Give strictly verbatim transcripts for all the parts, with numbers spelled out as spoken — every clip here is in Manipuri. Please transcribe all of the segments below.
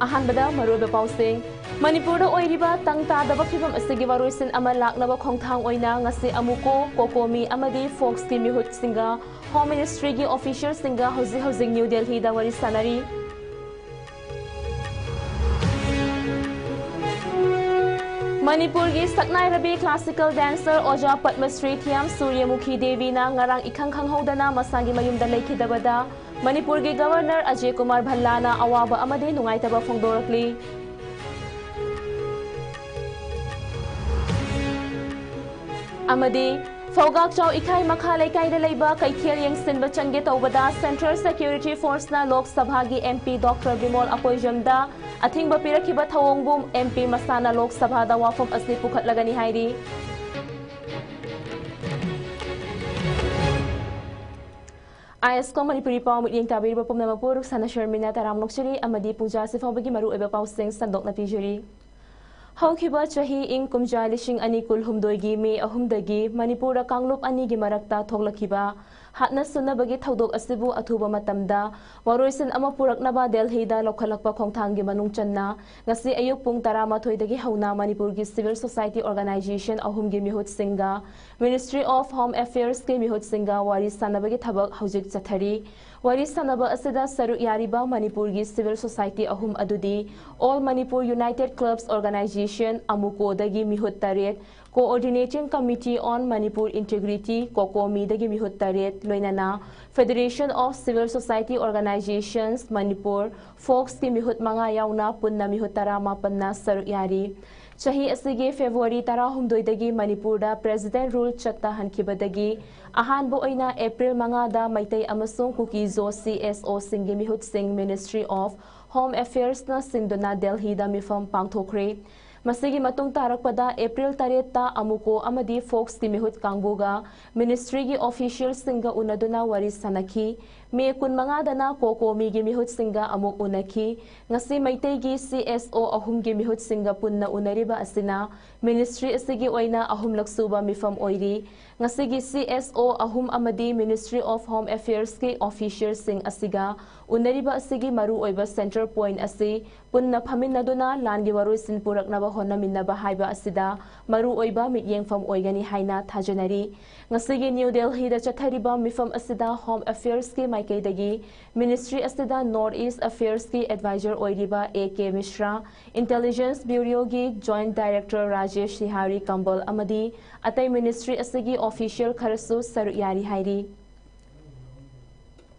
ꯑꯍꯥꯟꯕꯗ ꯃꯔꯨꯑꯣꯏꯕ ꯄꯥꯎꯁꯤꯡ꯫ ꯃꯅꯤꯄꯨꯔꯗ ꯑꯣꯏꯔꯤꯕ ꯇꯪ ꯇꯥꯗꯕ ꯐꯤꯕꯝ ꯑꯁꯤꯒꯤ ꯋꯥꯔꯣꯏꯁꯤꯟ ꯑꯃ ꯂꯥꯛꯅꯕ ꯈꯣꯡꯊꯥꯡ ꯑꯣꯏꯅ ꯉꯁꯤ ꯑꯃꯨꯀꯣ, ꯀꯣꯀꯣꯃꯤ ꯑꯃꯗꯤ ꯐꯣꯛꯁꯀꯤ ꯃꯤꯍꯨꯠꯁꯤꯡꯒ ꯍꯣꯝ ꯃꯤꯅꯤꯁꯇ꯭ꯔꯤꯒꯤ ꯑꯣꯐꯤꯁꯤꯌꯦꯜꯁꯤꯡꯒ ꯍꯧꯖꯤꯛ ꯍꯧꯖꯤꯛ ꯅ꯭ꯌꯨ ꯗꯦꯜꯍꯤꯗ ꯋꯥꯔꯤ ꯁꯥꯟꯅꯔꯤ꯫ ꯃꯅꯤꯄꯨꯔꯒꯤ ꯁꯛꯅꯥꯏꯔꯕꯤ ꯀ꯭ꯂꯥꯁꯤꯀꯦꯜ ꯗꯥꯟꯁꯔ ꯑꯣꯖꯥ ꯄꯗꯃꯁ꯭ꯔꯤ ꯊꯤꯌꯥꯝ ꯁꯨꯔ꯭ꯌꯃꯨꯈꯤ ꯗꯦꯕꯤꯅ ꯉꯔꯥꯡ ꯏꯈꯪ ꯈꯪꯍꯧꯗꯅ ꯃꯁꯥꯒꯤ ꯃꯌꯨꯝꯗ ꯂꯩꯈꯤꯗꯕꯗ ꯃꯅꯤꯄꯨꯔꯒꯤ ꯒꯕꯔꯅꯔ ꯑꯖꯌ ꯀꯨꯃꯥꯔ ꯚꯜꯂꯥꯅ ꯑꯋꯥꯕ ꯑꯃꯗꯤ ꯅꯨꯡꯉꯥꯏꯇꯕ ꯐꯣꯡꯗꯣꯔꯛꯂꯤ꯫ ꯑꯃꯗꯤ ꯐꯧꯒꯥꯛꯆꯥꯎ ꯏꯈꯥꯏ ꯃꯈꯥ ꯂꯩꯀꯥꯏꯗ ꯂꯩꯕ ꯀꯩꯊꯦꯜ ꯌꯦꯡꯁꯤꯟꯕ ꯆꯪꯒꯦ ꯇꯧꯕꯗ ꯁꯦꯟꯇ꯭ꯔꯦꯜ ꯁꯦꯀ꯭ꯌꯨꯔꯤꯇꯤ ꯐꯣꯔꯁꯅ ꯂꯣꯛ ꯁꯚꯥꯒꯤ ꯑꯦꯝ ꯄꯤ ꯗꯣꯛꯇꯔ ꯕꯤꯃꯣꯜ ꯑꯀꯣꯏꯖꯝꯗ ꯑꯊꯤꯡꯕ ꯄꯤꯔꯛꯈꯤꯕ ꯊꯧꯑꯣꯡꯕꯨ ꯑꯦꯝ ꯄꯤ ꯃꯁꯥꯅ ꯂꯣꯛ ꯁꯚꯥꯗ ꯋꯥꯐꯝ ꯑꯁꯤ ꯄꯨꯈꯠꯂꯒꯅꯤ ꯍꯥꯏꯔꯤ꯫ ꯑꯥꯏ ꯑꯦꯁ ꯀꯣ ꯃꯅꯤꯄꯨꯔꯤ ꯄꯥꯎ ꯃꯤꯠꯌꯦꯡ ꯇꯥꯕꯤꯔꯤꯕ ꯄꯨꯝꯅꯃꯛꯄꯨ ꯔꯨꯛꯁꯥꯅ ꯁꯔꯃꯤꯅ ꯇꯔꯥꯝꯅ ꯑꯣꯛꯆꯔꯤ ꯑꯃꯗꯤ ꯄꯨꯡꯖꯥ ꯑꯁꯤ ꯐꯥꯎꯕꯒꯤ ꯃꯔꯨꯑꯣꯏꯕ ꯄꯥꯎꯁꯤꯡ ꯁꯟꯗꯣꯛꯅ ꯄꯤꯖꯔꯤ꯫ ꯍꯧꯈꯤꯕ ꯆꯍꯤ ꯏꯪ ꯀꯨꯝꯖꯥ ꯂꯤꯁꯤꯡ ꯑꯅꯤ ꯀꯨꯟꯍꯨꯝꯗꯣꯏꯒꯤ ꯃꯦ ꯑꯍꯨꯝꯗꯒꯤ ꯃꯅꯤꯄꯨꯔꯗ ꯀꯥꯡꯂꯨꯞ ꯑꯅꯤꯒꯤ ꯃꯔꯛꯇ ꯊꯣꯛꯂꯛꯈꯤꯕ ꯍꯥꯠꯅ ꯁꯨꯅꯕꯒꯤ ꯊꯧꯗꯣꯛ ꯑꯁꯤꯕꯨ ꯑꯊꯨꯕ ꯃꯇꯝꯗ ꯋꯥꯔꯣꯏꯁꯤꯟ ꯑꯃ ꯄꯨꯔꯛꯅꯕ ꯗꯦꯜꯍꯤꯗ ꯂꯧꯈꯠꯂꯛꯄ ꯈꯣꯡꯊꯥꯡꯒꯤ ꯃꯅꯨꯡ ꯆꯟꯅ ꯉꯁꯤ ꯑꯌꯨꯛ ꯄꯨꯡ ꯇꯔꯥꯃꯥꯊꯣꯏꯗꯒꯤ ꯍꯧꯅ ꯃꯅꯤꯄꯨꯔꯒꯤ ꯁꯤꯚꯤꯜ ꯁꯣꯁꯥꯏꯇꯤ ꯑꯣꯔꯒꯅꯥꯏꯖꯦꯁꯟ ꯑꯍꯨꯝꯒꯤ ꯃꯤꯍꯨꯠꯁꯤꯡꯒ Ministry of Home Affairs ꯀꯤ ꯃꯤꯍꯨꯠꯁꯤꯡꯒ ꯋꯥꯔꯤ ꯁꯥꯟꯅꯕꯒꯤ ꯊꯕꯛ ꯍꯧꯖꯤꯛ ꯆꯠꯊꯔꯤ꯫ ꯋꯥꯔꯤ ꯁꯥꯟꯅꯕ ꯑꯁꯤꯗ ꯁꯔꯨꯛ ꯌꯥꯔꯤꯕ ꯃꯅꯤꯄꯨꯔꯒꯤ ꯁꯤꯚꯤꯜ ꯁꯣꯁꯥꯏꯇꯤ ꯑꯍꯨꯝ ꯑꯗꯨꯗꯤ All Manipur United Clubs Organization, ꯑꯃꯨꯀꯣꯗꯒꯤ ꯃꯤꯍꯨꯠ ꯇꯔꯦꯠ, Coordinating Committee on Manipur Integrity, ꯀꯣꯀꯣꯃꯤꯗꯒꯤ ꯃꯤꯍꯨꯠ ꯇꯔꯦꯠ, ꯂꯣꯏꯅꯅ Federation of Civil Society Organizations, Manipur, ꯐꯣꯛꯁꯀꯤ ꯃꯤꯍꯨꯠ ꯃꯉꯥ ꯌꯥꯎꯅ ꯄꯨꯟꯅ ꯃꯤꯍꯨꯠ ꯇꯔꯥꯃꯥꯄꯟꯅ ꯁꯔꯨꯛ ꯌꯥꯔꯤ꯫ ꯆꯍꯤ ꯑꯁꯤꯒꯤ ꯐꯦꯕ꯭ꯔꯨꯋꯥꯔꯤ ꯇꯔꯥꯍꯨꯝꯗꯣꯏꯗꯒꯤ ꯃꯅꯤꯄꯨꯔꯗ President Rule ꯆꯠꯇꯍꯟꯈꯤꯕꯗꯒꯤ ꯑꯍꯥꯟꯕ ꯑꯣꯏꯅ ꯑꯦꯄ꯭ꯔꯤꯜ ꯃꯉꯥꯗ ꯃꯩꯇꯩ ꯑꯃꯁꯨꯡ ꯀꯨꯀꯤ-ꯖꯣ C S ꯑꯣꯁꯤꯡꯒꯤ ꯃꯤꯍꯨꯠꯁꯤꯡ Ministry of Home Affairs ꯅ ꯁꯤꯟꯗꯨꯅ ꯗꯦꯜꯍꯤꯗ ꯃꯤꯐꯝ ꯄꯥꯡꯊꯣꯛꯈ꯭ꯔꯦ꯫ ꯃꯁꯤꯒꯤ ꯃꯇꯨꯡ ꯇꯥꯔꯛꯄꯗ ꯑꯦꯄ꯭ꯔꯤꯜ ꯇꯔꯦꯠꯇ ꯑꯃꯨꯀꯣ ꯑꯃꯗꯤ ꯐꯣꯛꯁꯀꯤ ꯃꯤꯍꯨꯠ ꯀꯥꯡꯕꯨꯒ ꯃꯤꯅꯤꯁꯇ꯭ꯔꯤꯒꯤ ꯑꯣꯐꯤꯁꯤꯌꯦꯜꯁꯤꯡꯒ ꯎꯅꯗꯨꯅ ꯋꯥꯔꯤ ꯁꯥꯟꯅꯈꯤ꯫ ꯃꯦ ꯀꯨꯟꯃꯉꯥꯗꯅ ꯀꯣꯀꯣꯃꯤꯒꯤ ꯃꯤꯍꯨꯠꯁꯤꯡꯒ ꯑꯃꯨꯛ ꯎꯅꯈꯤ꯫ ꯉꯁꯤ ꯃꯩꯇꯩꯒꯤ ꯁꯤ ꯑꯦꯁ ꯑꯣ ꯑꯍꯨꯝꯒꯤ ꯃꯤꯍꯨꯠꯁꯤꯡꯒ ꯄꯨꯟꯅ ꯎꯅꯔꯤꯕ ꯑꯁꯤꯅ ꯃꯤꯅꯤꯁꯇ꯭ꯔꯤ ꯑꯁꯤꯒꯤ ꯑꯣꯏꯅ ꯑꯍꯨꯝꯂꯛ ꯁꯨꯕ ꯃꯤꯐꯝ ꯑꯣꯏꯔꯤ꯫ ꯉꯁꯤꯒꯤ ꯁꯤ ꯑꯦꯁ ꯑꯣ ꯑꯍꯨꯝ ꯑꯃꯗꯤ Ministry of Home Affairsꯀꯤ ꯑꯣꯐꯤꯁꯤꯌꯦꯜꯁꯤꯡ ꯑꯁꯤꯒ ꯎꯅꯔꯤꯕ ꯑꯁꯤꯒꯤ ꯃꯔꯨꯑꯣꯏꯕ ꯁꯦꯟꯇꯔ ꯄꯣꯏꯟꯠ ꯑꯁꯤ ꯄꯨꯟꯅ ꯐꯝꯃꯤꯟꯅꯗꯨꯅ ꯂꯥꯟꯒꯤ ꯋꯥꯔꯣꯏꯁꯤꯟ ꯄꯨꯔꯛꯅꯕ ꯍꯣꯠꯅꯃꯤꯟꯅꯕ ꯍꯥꯏꯕ ꯑꯁꯤꯗ ꯃꯔꯨꯑꯣꯏꯕ ꯃꯤꯠꯌꯦꯡꯐꯝ ꯑꯣꯏꯒꯅꯤ ꯍꯥꯏꯅ ꯊꯥꯖꯅꯔꯤ꯫ ꯉꯁꯤꯒꯤ ꯅ꯭ꯌꯨ ꯗꯦꯜꯍꯤꯗ ꯆꯠꯊꯔꯤꯕ ꯃꯤꯐꯝ ꯑꯁꯤꯗ ꯍꯣꯝ ꯑꯦꯐꯤꯌꯔꯁꯀꯤ ꯃꯥꯏꯀꯩꯗꯒꯤ ꯃꯤꯅꯤꯁꯇ꯭ꯔꯤ ꯑꯁꯤꯗ ꯅꯣꯔꯠ ꯏꯁ ꯑꯦꯐꯤꯌꯔꯁꯀꯤ ꯑꯦꯗꯚꯥꯏꯖꯔ ꯑꯣꯏꯔꯤꯕ ꯑꯦ ꯀꯦ ꯃꯤꯁ꯭ꯔꯥ, ꯏꯟꯇꯦꯂꯤꯖꯦꯟꯁ ꯕ꯭ꯌꯨꯔꯣꯒꯤ ꯖꯣꯏꯟꯠ ꯗꯥꯏꯔꯦꯛꯇꯔ ꯔꯥꯖꯦꯁ ꯁꯤꯍꯥꯔꯤ ꯀꯝꯕꯣꯜ ꯑꯃꯗꯤ ꯑꯇꯩ ꯃꯤꯅꯤꯁꯇ꯭ꯔꯤ ꯑꯁꯤꯒꯤ ꯑꯣꯐꯤꯁꯤꯌꯦꯜ ꯈꯔꯁꯨ ꯁꯔꯨꯛ ꯌꯥꯔꯤ ꯍꯥꯏꯔꯤ꯫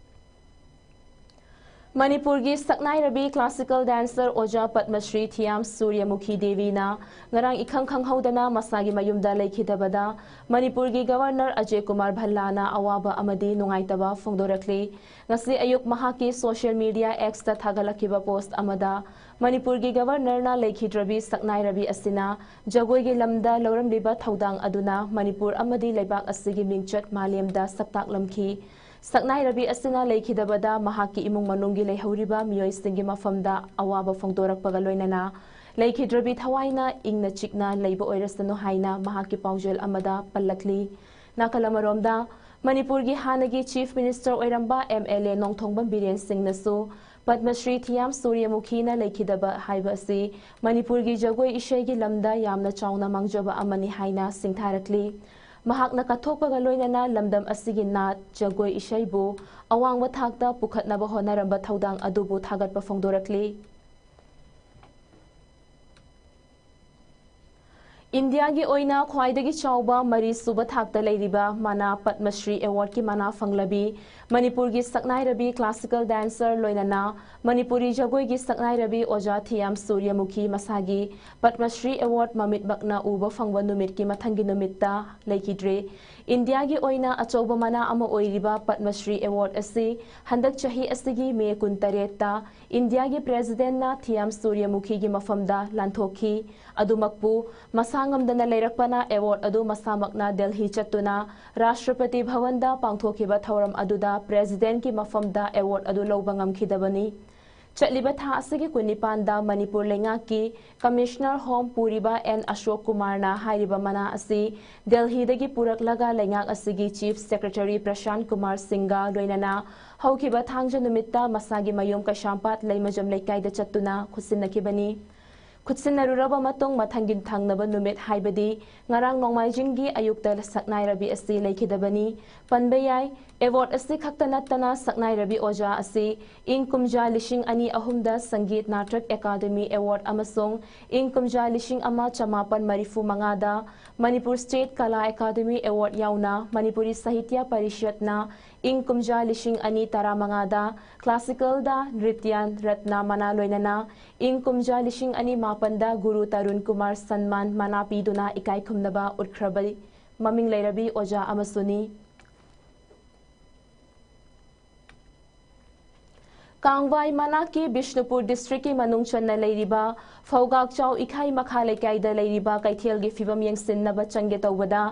ꯃꯅꯤꯄꯨꯔꯒꯤ ꯁꯛꯅꯥꯏꯔꯕꯤ ꯀ꯭ꯂꯥꯁꯤꯀꯦꯜ ꯗꯥꯟꯁꯔ ꯑꯣꯖꯥ ꯄꯗꯃꯁ꯭ꯔꯤ ꯊꯤꯌꯥꯝ ꯁꯨꯔ꯭ꯌꯃꯨꯈꯤ ꯗꯦꯕꯤꯅ ꯉꯔꯥꯡ ꯏꯈꯪ ꯈꯪꯍꯧꯗꯅ ꯃꯁꯥꯒꯤ ꯃꯌꯨꯝꯗ ꯂꯩꯈꯤꯗꯕꯗ ꯃꯅꯤꯄꯨꯔꯒꯤ ꯒꯕꯔꯅꯔ ꯑꯖꯌ ꯀꯨꯃꯥꯔ ꯚꯜꯂꯥꯅ ꯑꯋꯥꯕ ꯑꯃꯗꯤ ꯅꯨꯡꯉꯥꯏꯇꯕ ꯐꯣꯡꯗꯣꯔꯛꯂꯤ꯫ ꯉꯁꯤ ꯑꯌꯨꯛ ꯃꯍꯥꯛꯀꯤ ꯁꯣꯁꯤꯌꯦꯜ ꯃꯤꯗꯤꯌꯥ Xꯇ ꯊꯥꯒꯠꯂꯛꯈꯤꯕ ꯄꯣꯁ꯭ꯠ ꯑꯃꯗ ꯃꯅꯤꯄꯨꯔꯒꯤ ꯒꯕꯔꯅꯔꯅ ꯂꯩꯈꯤꯗ꯭ꯔꯕꯤ ꯁꯛꯅꯥꯏꯔꯕꯤ ꯑꯁꯤꯅ ꯖꯒꯣꯏꯒꯤ ꯂꯝꯗ ꯂꯧꯔꯝꯂꯤꯕ ꯊꯧꯗꯥꯡ ꯑꯗꯨꯅ ꯃꯅꯤꯄꯨꯔ ꯑꯃꯗꯤ ꯂꯩꯕꯥꯛ ꯑꯁꯤꯒꯤ ꯃꯤꯡꯆꯠ ꯃꯥꯂꯦꯝꯗ ꯁꯛꯇꯥꯛꯂꯝꯈꯤ꯫ ꯁꯛꯅꯥꯏꯔꯕꯤ ꯑꯁꯤꯅ ꯂꯩꯈꯤꯗꯕꯗ ꯃꯍꯥꯛꯀꯤ ꯏꯃꯨꯡ ꯃꯅꯨꯡꯒꯤ ꯂꯩꯍꯧꯔꯤꯕ ꯃꯤꯑꯣꯏꯁꯤꯡꯒꯤ ꯃꯐꯝꯗ ꯑꯋꯥꯕ ꯐꯣꯡꯗꯣꯔꯛꯄꯒ ꯂꯣꯏꯅꯅ ꯂꯩꯈꯤꯗ꯭ꯔꯕꯤ ꯊꯋꯥꯏꯅ ꯏꯪꯅ ꯆꯤꯛꯅ ꯂꯩꯕ ꯑꯣꯏꯔꯁꯅꯨ ꯍꯥꯏꯅ ꯃꯍꯥꯛꯀꯤ ꯄꯥꯎꯖꯦꯜ ꯑꯃꯗ ꯄꯜꯂꯛꯂꯤ꯫ ꯅꯥꯀꯜ ꯑꯃꯔꯣꯝꯗ, ꯃꯅꯤꯄꯨꯔꯒꯤ ꯍꯥꯟꯅꯒꯤ ꯆꯤꯐ ꯃꯤꯅꯤꯁꯇꯔ ꯑꯣꯏꯔꯝꯕ ꯑꯦꯝ ꯑꯦꯜ ꯑꯦ ꯅꯣꯡꯊꯣꯡꯕꯝ ꯕꯤꯔꯦꯟ ꯁꯤꯡꯅꯁꯨ ꯄꯗꯃꯁ꯭ꯔꯤ ꯊꯤꯌꯥꯝ ꯁꯨꯔ꯭ꯌꯃꯨꯈꯤꯅ ꯂꯩꯈꯤꯗꯕ ꯍꯥꯏꯕ ꯑꯁꯤ ꯃꯅꯤꯄꯨꯔꯒꯤ ꯖꯒꯣꯏ ꯏꯁꯩꯒꯤ ꯂꯝꯗ ꯌꯥꯝꯅ ꯆꯥꯎꯅ ꯃꯥꯡꯖꯕ ꯑꯃꯅꯤ ꯍꯥꯏꯅ ꯁꯤꯡꯊꯥꯔꯛꯂꯤ꯫ ꯃꯍꯥꯛꯅ ꯀꯠꯊꯣꯛꯄꯒ ꯂꯣꯏꯅꯅ ꯂꯝꯗꯝ ꯑꯁꯤꯒꯤ ꯅꯥꯠ, ꯖꯒꯣꯏ ꯏꯁꯩꯕꯨ ꯑꯋꯥꯡꯕ ꯊꯥꯛꯇ ꯄꯨꯈꯠꯅꯕ ꯍꯣꯠꯅꯔꯝꯕ ꯊꯧꯗꯥꯡ ꯑꯗꯨꯕꯨ ꯊꯥꯒꯠꯄ ꯐꯣꯡꯗꯣꯔꯛꯂꯤ꯫ ꯏꯟꯗꯤꯌꯥꯒꯤ ꯑꯣꯏꯅ ꯈ꯭ꯋꯥꯏꯗꯒꯤ ꯆꯥꯎꯕ ꯃꯔꯤ ꯁꯨꯕ ꯊꯥꯛꯇ ꯂꯩꯔꯤꯕ ꯃꯅꯥ ꯄꯗꯃꯁ꯭ꯔꯤ ꯑꯦꯋꯥꯔꯗꯀꯤ ꯃꯅꯥ ꯐꯪꯂꯕꯤ ꯃꯅꯤꯄꯨꯔꯒꯤ ꯁꯛꯅꯥꯏꯔꯕꯤ ꯀ꯭ꯂꯥꯁꯤꯀꯦꯜ ꯗꯥꯟꯁꯔ ꯂꯣꯏꯅꯅ ꯃꯅꯤꯄꯨꯔꯤ ꯖꯒꯣꯏꯒꯤ ꯁꯛꯅꯥꯏꯔꯕꯤ ꯑꯣꯖꯥ ꯊꯤꯌꯥꯝ ꯁꯨꯔ꯭ꯌꯃꯨꯈꯤ ꯃꯁꯥꯒꯤ ꯄꯗꯃꯁ꯭ꯔꯤ ꯑꯦꯋꯥꯔꯗ ꯃꯃꯤꯠꯃꯛꯅ ꯎꯕ ꯐꯪꯕ ꯅꯨꯃꯤꯠꯀꯤ ꯃꯊꯪꯒꯤ ꯅꯨꯃꯤꯠꯇ ꯂꯩꯈꯤꯗ꯭ꯔꯦ꯫ ꯏꯟꯗꯤꯌꯥꯒꯤ ꯑꯣꯏꯅ ꯑꯆꯧꯕ ꯃꯅꯥ ꯑꯃ ꯑꯣꯏꯔꯤꯕ ꯄꯗꯃꯁ꯭ꯔꯤ ꯑꯦꯋꯥꯔꯗ ꯑꯁꯤ ꯍꯟꯗꯛ ꯆꯍꯤ ꯑꯁꯤꯒꯤ ꯃꯦ ꯀꯨꯟꯇꯔꯦꯠꯇ ꯏꯟꯗꯤꯌꯥꯒꯤ ꯄ꯭ꯔꯦꯁꯤꯗꯦꯟꯠꯅ ꯊꯤꯌꯥꯝ ꯁꯨꯔ꯭ꯌꯃꯨꯈꯤꯒꯤ ꯃꯐꯝꯗ ꯂꯥꯟꯊꯣꯛꯈꯤ꯫ ꯑꯗꯨꯃꯛꯄꯨ ꯃꯁꯥ ꯉꯝꯗꯅ ꯂꯩꯔꯛꯄꯅ ꯑꯦꯋꯥꯔꯗ ꯑꯗꯨ ꯃꯁꯥꯃꯛꯅ ꯗꯦꯜꯍꯤ ꯆꯠꯇꯨꯅ ꯔꯥꯁꯇ꯭ꯔꯄꯇꯤ ꯚꯋꯟꯗ ꯄꯥꯡꯊꯣꯛꯈꯤꯕ ꯊꯧꯔꯝ ꯑꯗꯨꯗ ꯄ꯭ꯔꯦꯁꯤꯗꯦꯟꯠꯀꯤ ꯃꯐꯝꯗ ꯑꯦꯋꯥꯔꯗ ꯑꯗꯨ ꯂꯧꯕ ꯉꯝꯈꯤꯗꯕꯅꯤ꯫ ꯆꯠꯂꯤꯕ ꯊꯥ ꯑꯁꯤꯒꯤ ꯀꯨꯟꯅꯤꯄꯥꯟꯗ ꯃꯅꯤꯄꯨꯔ ꯂꯩꯉꯥꯛꯀꯤ ꯀꯃꯤꯁꯅꯔ ꯍꯣꯝ ꯄꯨꯔꯤꯕ ꯑꯦꯟ ꯑꯁꯣꯛ ꯀꯨꯃꯥꯔꯅ ꯍꯥꯏꯔꯤꯕ ꯃꯅꯥ ꯑꯁꯤ ꯗꯦꯜꯍꯤꯗꯒꯤ ꯄꯨꯔꯛꯂꯒ ꯂꯩꯉꯥꯛ ꯑꯁꯤꯒꯤ ꯆꯤꯐ ꯁꯦꯀ꯭ꯔꯦꯇꯔꯤ ꯄ꯭ꯔꯁꯥꯟꯠ ꯀꯨꯃꯥꯔ ꯁꯤꯡꯒ ꯂꯣꯏꯅꯅ ꯍꯧꯈꯤꯕ ꯊꯥꯡꯖ ꯅꯨꯃꯤꯠꯇ ꯃꯁꯥꯒꯤ ꯃꯌꯨꯝ ꯀꯩꯁꯥꯝꯄꯥꯠ ꯂꯩꯃꯖꯝ ꯂꯩꯀꯥꯏꯗ ꯆꯠꯇꯨꯅ ꯈꯨꯠꯁꯤꯟꯅꯈꯤꯕꯅꯤ꯫ ꯈꯨꯠꯁꯤꯟꯅꯔꯨꯔꯕ ꯃꯇꯨꯡ ꯃꯊꯪꯒꯤ ꯊꯪꯅꯕ ꯅꯨꯃꯤꯠ ꯍꯥꯏꯕꯗꯤ ꯉꯔꯥꯡ ꯅꯣꯡꯃꯥꯏꯖꯤꯡꯒꯤ ꯑꯌꯨꯛꯇ ꯁꯛꯅꯥꯏꯔꯕꯤ ꯑꯁꯤ ꯂꯩꯈꯤꯗꯕꯅꯤ꯫ ꯄꯟꯕ ꯌꯥꯏ, ꯑꯦꯋꯥꯔꯗ ꯑꯁꯤ ꯈꯛꯇ ꯅꯠꯇꯅ ꯁꯛꯅꯥꯏꯔꯕꯤ ꯑꯣꯖꯥ ꯑꯁꯤ ꯏꯪ ꯀꯨꯝꯖꯥ ꯂꯤꯁꯤꯡ ꯑꯅꯤ ꯑꯍꯨꯝꯗ ꯁꯪꯒꯤꯠ ꯅꯥꯇꯛ ꯑꯦꯀꯥꯗꯃꯤ ꯑꯦꯋꯥꯔꯗ ꯑꯃꯁꯨꯡ ꯏꯪ ꯀꯨꯝꯖꯥ ꯂꯤꯁꯤꯡ ꯑꯃ ꯆꯃꯥꯄꯟ ꯃꯔꯤꯐꯨ ꯃꯉꯥꯗ ꯃꯅꯤꯄꯨꯔ ꯁ꯭ꯇꯦꯠ ꯀꯂꯥ ꯑꯦꯀꯥꯗꯃꯤ ꯑꯦꯋꯥꯔꯗ ꯌꯥꯎꯅ ꯃꯅꯤꯄꯨꯔꯤ ꯁꯥꯍꯤꯇ꯭ꯌ ꯄꯔꯤꯁꯠꯅ ꯏꯪ ꯀꯨꯝꯖꯥ ꯂꯤꯁꯤꯡ ꯑꯅꯤ ꯇꯔꯥꯃꯉꯥꯗ ꯀ꯭ꯂꯥꯁꯤꯀꯦꯜꯗ ꯅ꯭ꯔꯤꯇ꯭ꯌ ꯔꯠꯅ ꯃꯅꯥ ꯂꯣꯏꯅꯅ ꯏꯪ ꯀꯨꯝꯖꯥ ꯂꯤꯁꯤꯡ ꯑꯅꯤ ꯃꯥꯄꯟꯗ ꯒꯨꯔꯨ ꯇꯔꯨꯟ ꯀꯨꯃꯥꯔ ꯁꯟꯃꯥꯟ ꯃꯅꯥ ꯄꯤꯗꯨꯅ ꯏꯀꯥꯏ ꯈꯨꯝꯅꯕ ꯎꯠꯈ꯭ꯔꯕ ꯃꯃꯤꯡ ꯂꯩꯔꯕꯤ ꯑꯣꯖꯥ ꯑꯃꯁꯨꯅꯤ꯫ ꯀꯥꯡꯕꯥꯏ ꯃꯅꯥꯛꯀꯤ ꯕꯤꯁꯅꯨꯄꯨꯔ ꯗꯤꯁꯇ꯭ꯔꯤꯛꯀꯤ ꯃꯅꯨꯡ ꯆꯟꯅ ꯂꯩꯔꯤꯕ ꯐꯧꯒꯥꯛꯆꯥꯎ ꯏꯈꯥꯏ ꯃꯈꯥ ꯂꯩꯀꯥꯏꯗ ꯂꯩꯔꯤꯕ ꯀꯩꯊꯦꯜꯒꯤ ꯐꯤꯕꯝ ꯌꯦꯡꯁꯤꯟꯅꯕ ꯆꯪꯒꯦ ꯇꯧꯕꯗ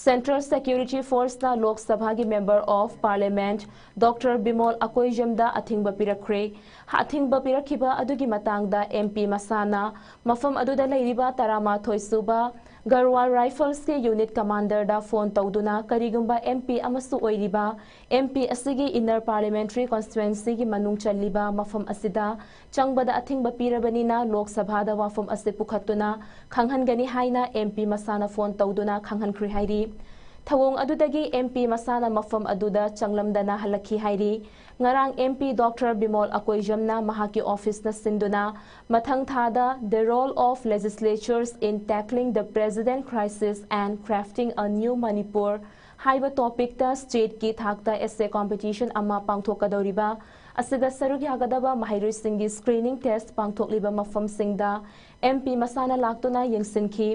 ꯁꯦꯟꯇ꯭ꯔꯦꯜ ꯁꯦꯀ꯭ꯌꯨꯔꯤꯇꯤ ꯐꯣꯔꯁꯅ ꯂꯣꯛ ꯁꯚꯥꯒꯤ member of parliament doctor Bimol ꯑꯀꯣꯏꯖꯝꯗ ꯑꯊꯤꯡꯕ ꯄꯤꯔꯛꯈ꯭ꯔꯦ꯫ ꯑꯊꯤꯡꯕ ꯄꯤꯔꯛꯈꯤꯕ ꯑꯗꯨꯒꯤ ꯃꯇꯥꯡꯗ ꯑꯦꯝ ꯄꯤ ꯃꯁꯥꯅ ꯃꯐꯝ ꯑꯗꯨꯗ ꯂꯩꯔꯤꯕ ꯇꯔꯥꯃꯥꯊꯣꯏ ꯁꯨꯕ ꯒꯔꯋꯥꯜ ꯔꯥꯏꯐꯜꯁꯀꯤ ꯌꯨꯅꯤꯠ ꯀꯃꯥꯟꯗꯔꯗ ꯐꯣꯟ ꯇꯧꯗꯨꯅ ꯀꯔꯤꯒꯨꯝꯕ ꯑꯦꯝ ꯄꯤ ꯑꯃꯁꯨ ꯑꯣꯏꯔꯤꯕ ꯑꯦꯝ ꯄꯤ ꯑꯁꯤꯒꯤ ꯏꯟꯅꯔ ꯄꯥꯔꯂꯤꯌꯥꯃꯦꯟꯇꯔꯤ ꯀꯣꯟꯁꯇꯤꯇ꯭ꯋꯦꯟꯁꯤꯒꯤ ꯃꯅꯨꯡ ꯆꯜꯂꯤꯕ ꯃꯐꯝ ꯑꯁꯤꯗ ꯆꯪꯕꯗ ꯑꯊꯤꯡꯕ ꯄꯤꯔꯕꯅꯤꯅ ꯂꯣꯛ ꯁꯚꯥꯗ ꯋꯥꯐꯝ ꯑꯁꯤ ꯄꯨꯈꯠꯇꯨꯅ ꯈꯪꯍꯟꯒꯅꯤ ꯍꯥꯏꯅ ꯑꯦꯝ ꯄꯤ ꯃꯁꯥꯅ ꯐꯣꯟ ꯇꯧꯗꯨꯅ ꯈꯪꯍꯟꯈ꯭ꯔꯦ ꯍꯥꯏꯔꯤ꯫ ꯊꯧꯑꯣꯡ ꯑꯗꯨꯗꯒꯤ ꯑꯦꯝ ꯄꯤ ꯃꯁꯥꯅ ꯃꯐꯝ ꯑꯗꯨꯗ ꯆꯪꯂꯝꯗꯅ ꯍꯜꯂꯛꯈꯤ ꯍꯥꯏꯔꯤ꯫ ꯉꯔꯥꯡ ꯑꯦꯝ ꯄꯤ ꯗꯣꯛꯇꯔ ꯕꯤꯃꯣꯜ ꯑꯀꯣꯏꯖꯝꯅ ꯃꯍꯥꯛꯀꯤ ꯑꯣꯐꯤꯁꯅ ꯁꯤꯟꯗꯨꯅ ꯃꯊꯪ ꯊꯥꯗ The Role of Legislatures in Tackling the Present Crisis and Crafting a New Manipur ꯍꯥꯏꯕ ꯇꯣꯄꯤꯛꯇ ꯁ꯭ꯇꯦꯠꯀꯤ ꯊꯥꯛꯇ ꯑꯦꯁꯦ ꯀꯣꯝꯄꯤꯇꯤꯁꯟ ꯑꯃ ꯄꯥꯡꯊꯣꯛꯀꯗꯧꯔꯤꯕ ꯑꯁꯤꯗ ꯁꯔꯨꯛ ꯌꯥꯒꯗꯕ ꯃꯍꯩꯔꯣꯏꯁꯤꯡꯒꯤ ꯁ꯭ꯀ꯭ꯔꯤꯅꯤꯡ ꯇꯦꯁ꯭ꯠ ꯄꯥꯡꯊꯣꯛꯂꯤꯕ ꯃꯐꯝꯁꯤꯡꯗ ꯑꯦꯝ ꯄꯤ ꯃꯁꯥꯅ ꯂꯥꯛꯇꯨꯅ ꯌꯦꯡꯁꯤꯟꯈꯤ꯫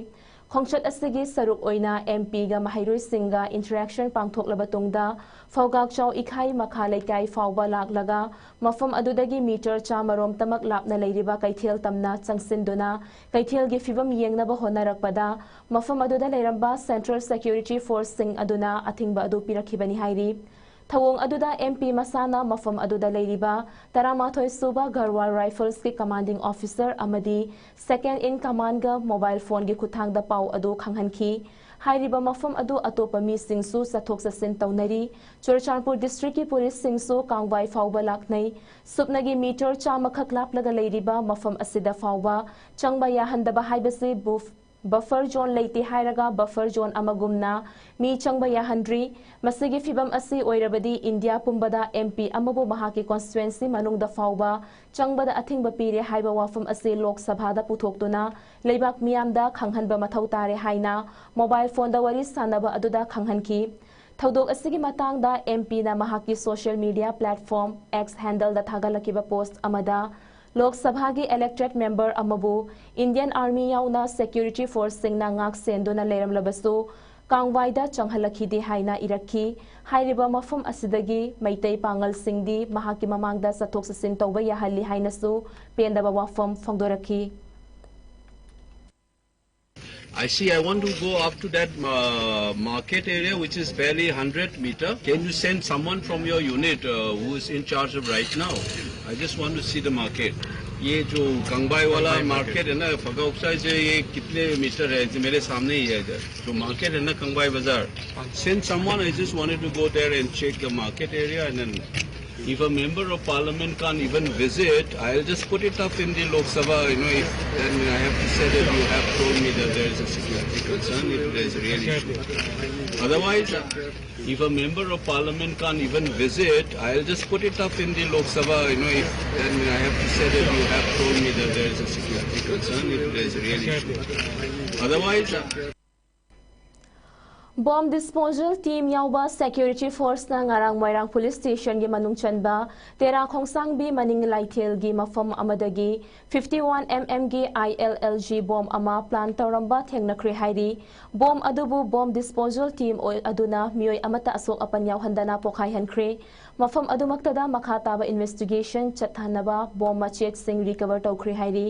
ꯈꯣꯡꯆꯠ ꯑꯁꯤꯒꯤ ꯁꯔꯨꯛ ꯑꯣꯏꯅ ꯑꯦꯝ ꯄꯤꯒ ꯃꯍꯩꯔꯣꯏꯁꯤꯡꯒ ꯏꯟꯇꯔꯦꯛꯁꯟ ꯄꯥꯡꯊꯣꯛꯂꯕ ꯇꯨꯡꯗ ꯐꯧꯒꯥꯛꯆꯥꯎ ꯏꯈꯥꯏ ꯃꯈꯥ ꯂꯩꯀꯥꯏ ꯐꯥꯎꯕ ꯂꯥꯛꯂꯒ ꯃꯐꯝ ꯑꯗꯨꯗꯒꯤ ꯃꯤꯇꯔ ꯆꯥꯃꯔꯣꯝ ꯇꯃꯛ ꯂꯥꯞꯅ ꯂꯩꯔꯤꯕ ꯀꯩꯊꯦꯜ ꯇꯝꯅ ꯆꯪꯁꯤꯟꯗꯨꯅ ꯀꯩꯊꯦꯜꯒꯤ ꯐꯤꯕꯝ ꯌꯦꯡꯅꯕ ꯍꯣꯠꯅꯔꯛꯄꯗ ꯃꯐꯝ ꯑꯗꯨꯗ ꯂꯩꯔꯝꯕ ꯁꯦꯟꯇ꯭ꯔꯦꯜ ꯁꯦꯀ꯭ꯌꯨꯔꯤꯇꯤ ꯐꯣꯔꯁꯁꯤꯡ ꯑꯗꯨꯅ ꯑꯊꯤꯡꯕ ꯑꯗꯨ ꯄꯤꯔꯛꯈꯤꯕꯅꯤ ꯍꯥꯏꯔꯤ꯫ ꯊꯧꯑꯣꯡ ꯑꯗꯨꯗ ꯑꯦꯝ ꯄꯤ ꯃꯁꯥꯅ ꯃꯐꯝ ꯑꯗꯨꯗ ꯂꯩꯔꯤꯕ ꯇꯔꯥꯃꯥꯊꯣꯏ ꯁꯨꯕ ꯒꯔꯋꯥꯔ ꯔꯥꯏꯐꯜꯁꯀꯤ ꯀꯃꯥꯟꯗꯤꯡ ꯑꯣꯐꯤꯁꯔ ꯑꯃꯗꯤ ꯁꯦꯀꯦꯟ ꯏꯟ ꯀꯃꯥꯟꯒ ꯃꯣꯕꯥꯏꯜ ꯐꯣꯟꯒꯤ ꯈꯨꯠꯊꯥꯡꯗ ꯄꯥꯎ ꯑꯗꯨ ꯈꯪꯍꯟꯈꯤ꯫ ꯍꯥꯏꯔꯤꯕ ꯃꯐꯝ ꯑꯗꯨ ꯑꯇꯣꯞꯄ ꯃꯤꯁꯤꯡꯁꯨ ꯆꯠꯊꯣꯛ ꯆꯠꯁꯤꯟ ꯇꯧꯅꯔꯤ꯫ ꯆꯨꯔꯆꯥꯟꯄꯨꯔ ꯗꯤꯁꯇ꯭ꯔꯤꯛꯀꯤ ꯄꯨꯂꯤꯁꯁꯤꯡꯁꯨ ꯀꯥꯡꯕꯥꯏ ꯐꯥꯎꯕ ꯂꯥꯛꯅꯩ꯫ ꯁꯨꯞꯅꯒꯤ ꯃꯤꯇꯔ ꯆꯥꯝꯃꯈꯛ ꯂꯥꯞꯂꯒ ꯂꯩꯔꯤꯕ ꯃꯐꯝ ꯑꯁꯤꯗ ꯐꯥꯎꯕ ꯆꯪꯕ ꯌꯥꯍꯟꯗꯕ ꯍꯥꯏꯕꯁꯤ ꯕꯨꯐ ꯕꯐꯔ ꯖꯣꯟ ꯂꯩꯇꯦ ꯍꯥꯏꯔꯒ ꯕꯐꯔ ꯖꯣꯟ ꯑꯃꯒꯨꯝꯅ ꯃꯤ ꯆꯪꯕ ꯌꯥꯍꯟꯗ꯭ꯔꯤ꯫ ꯃꯁꯤꯒꯤ ꯐꯤꯚꯝ ꯑꯁꯤ ꯑꯣꯏꯔꯕꯗꯤ ꯏꯟꯗꯤꯌꯥ ꯄꯨꯝꯕꯗ ꯑꯦꯝ ꯄꯤ ꯑꯃꯕꯨ ꯃꯍꯥꯛꯀꯤ ꯀꯣꯟꯁꯇꯤꯇ꯭ꯋꯦꯟꯁꯤ ꯃꯅꯨꯡꯗ ꯐꯥꯎꯕ ꯆꯪꯕꯗ ꯑꯊꯤꯡꯕ ꯄꯤꯔꯦ ꯍꯥꯏꯕ ꯋꯥꯐꯝ ꯑꯁꯤ ꯂꯣꯛ ꯁꯚꯥꯗ ꯄꯨꯊꯣꯛꯇꯨꯅ ꯂꯩꯕꯥꯛ ꯃꯤꯌꯥꯝꯗ ꯈꯪꯍꯟꯕ ꯃꯊꯧ ꯇꯥꯔꯦ ꯍꯥꯏꯅ ꯃꯣꯕꯥꯏꯜ ꯐꯣꯟꯗ ꯋꯥꯔꯤ ꯁꯥꯟꯅꯕ ꯑꯗꯨꯗ ꯈꯪꯍꯟꯈꯤ꯫ ꯊꯧꯗꯣꯛ ꯑꯁꯤꯒꯤ ꯃꯇꯥꯡꯗ ꯑꯦꯝ ꯄꯤꯅ ꯃꯍꯥꯛꯀꯤ ꯁꯣꯁꯤꯌꯦꯜ ꯃꯤꯗꯤꯌꯥ ꯄ꯭ꯂꯦꯠꯐꯣꯔꯝ ꯑꯦꯛꯁ ꯍꯦꯟꯗꯜꯗ ꯊꯥꯒꯠꯂꯛꯈꯤꯕ ꯄꯣꯁꯠ ꯑꯃꯗ ꯂꯣꯛ ꯁꯚꯥꯒꯤ ꯏꯂꯦꯛꯇꯦꯗ ꯃꯦꯝꯕꯔ ꯑꯃꯕꯨ ꯏꯟꯗꯤꯌꯟ ꯑꯥꯔꯃꯤ ꯌꯥꯎꯅ ꯁꯦꯀ꯭ꯌꯨꯔꯤꯇꯤ ꯐꯣꯔꯁꯁꯤꯡꯅ ꯉꯥꯛ ꯁꯦꯟꯗꯨꯅ ꯂꯩꯔꯝꯂꯕꯁꯨ ꯀꯥꯡꯕꯥꯏꯗ ꯆꯪꯍꯜꯂꯛꯈꯤꯗꯦ ꯍꯥꯏꯅ ꯏꯔꯛꯈꯤ꯫ ꯍꯥꯏꯔꯤꯕ ꯃꯐꯝ ꯑꯁꯤꯗꯒꯤ ꯃꯩꯇꯩ ꯄꯥꯉꯜꯁꯤꯡꯗꯤ ꯃꯍꯥꯛꯀꯤ ꯃꯃꯥꯡꯗ ꯆꯠꯊꯣꯛ ꯆꯠꯁꯤꯟ ꯇꯧꯕ ꯌꯥꯍꯜꯂꯤ ꯍꯥꯏꯅꯁꯨ ꯄꯦꯟꯗꯕ ꯋꯥꯐꯝ ꯐꯣꯡꯗꯣꯔꯛꯈꯤ꯫ I see, I want to go up to that uh, market area, which is barely one hundred meter. Can you send someone from your unit uh, who is in charge of right now? I just want to see the market. ये जो कंगबाई वाला मार्केट है ना, फगाउक्सा से ये कितने मीटर है? मेरे सामने ही है इधर। जो मार्केट है ना, कंगबाई बाजार, send someone. I just wanted to go there and check the market area and then If a member of parliament can't even visit, I'll just put it up in the Lok Sabha, you know, if, then I have to say that you have told me that there is a security concern, if there is a real issue. Otherwise, uh, if a member of parliament can't even visit, I'll just put it up in the Lok Sabha, you know, if, then I have to say that you have told me that there is a security concern, if there is a real issue. Otherwise, uh, Bomb disposal team ꯌꯥꯎꯕ security forceꯅ ꯉꯔꯥꯡ ꯃꯣꯏꯔꯥꯡ police stationꯒꯤ ꯃꯅꯨꯡ ꯆꯟꯕ ꯇꯦꯔꯥ ꯈꯣꯡꯁꯥꯡꯕꯤ ꯃꯅꯤꯡ ꯂꯥꯏꯊꯦꯜꯒꯤ ꯃꯐꯝ ꯑꯃꯗꯒꯤ fifty-one mmꯒꯤ I L L G bomb ꯑꯃ plant ꯇꯧꯔꯝꯕ ꯊꯦꯡꯅꯈ꯭ꯔꯦ ꯍꯥꯏꯔꯤ꯫ Bomb ꯑꯗꯨꯕꯨ bomb disposal team ꯑꯣꯏ-, ꯑꯗꯨꯅ ꯃꯤꯑꯣꯏ ꯑꯃꯠꯇ ꯑꯁꯣꯛ ꯑꯄꯟ ꯌꯥꯎꯍꯟꯗꯅ ꯄꯣꯈꯥꯏꯍꯟꯈ꯭ꯔꯦ꯫ ꯃꯐꯝ ꯑꯗꯨꯃꯛꯇꯗ ꯃꯈꯥ ꯇꯥꯕ investigation ꯆꯠꯊꯅꯕ bomb ꯃꯆꯦꯠꯁꯤꯡ recover ꯇꯧꯈ꯭ꯔꯦ ꯍꯥꯏꯔꯤ꯫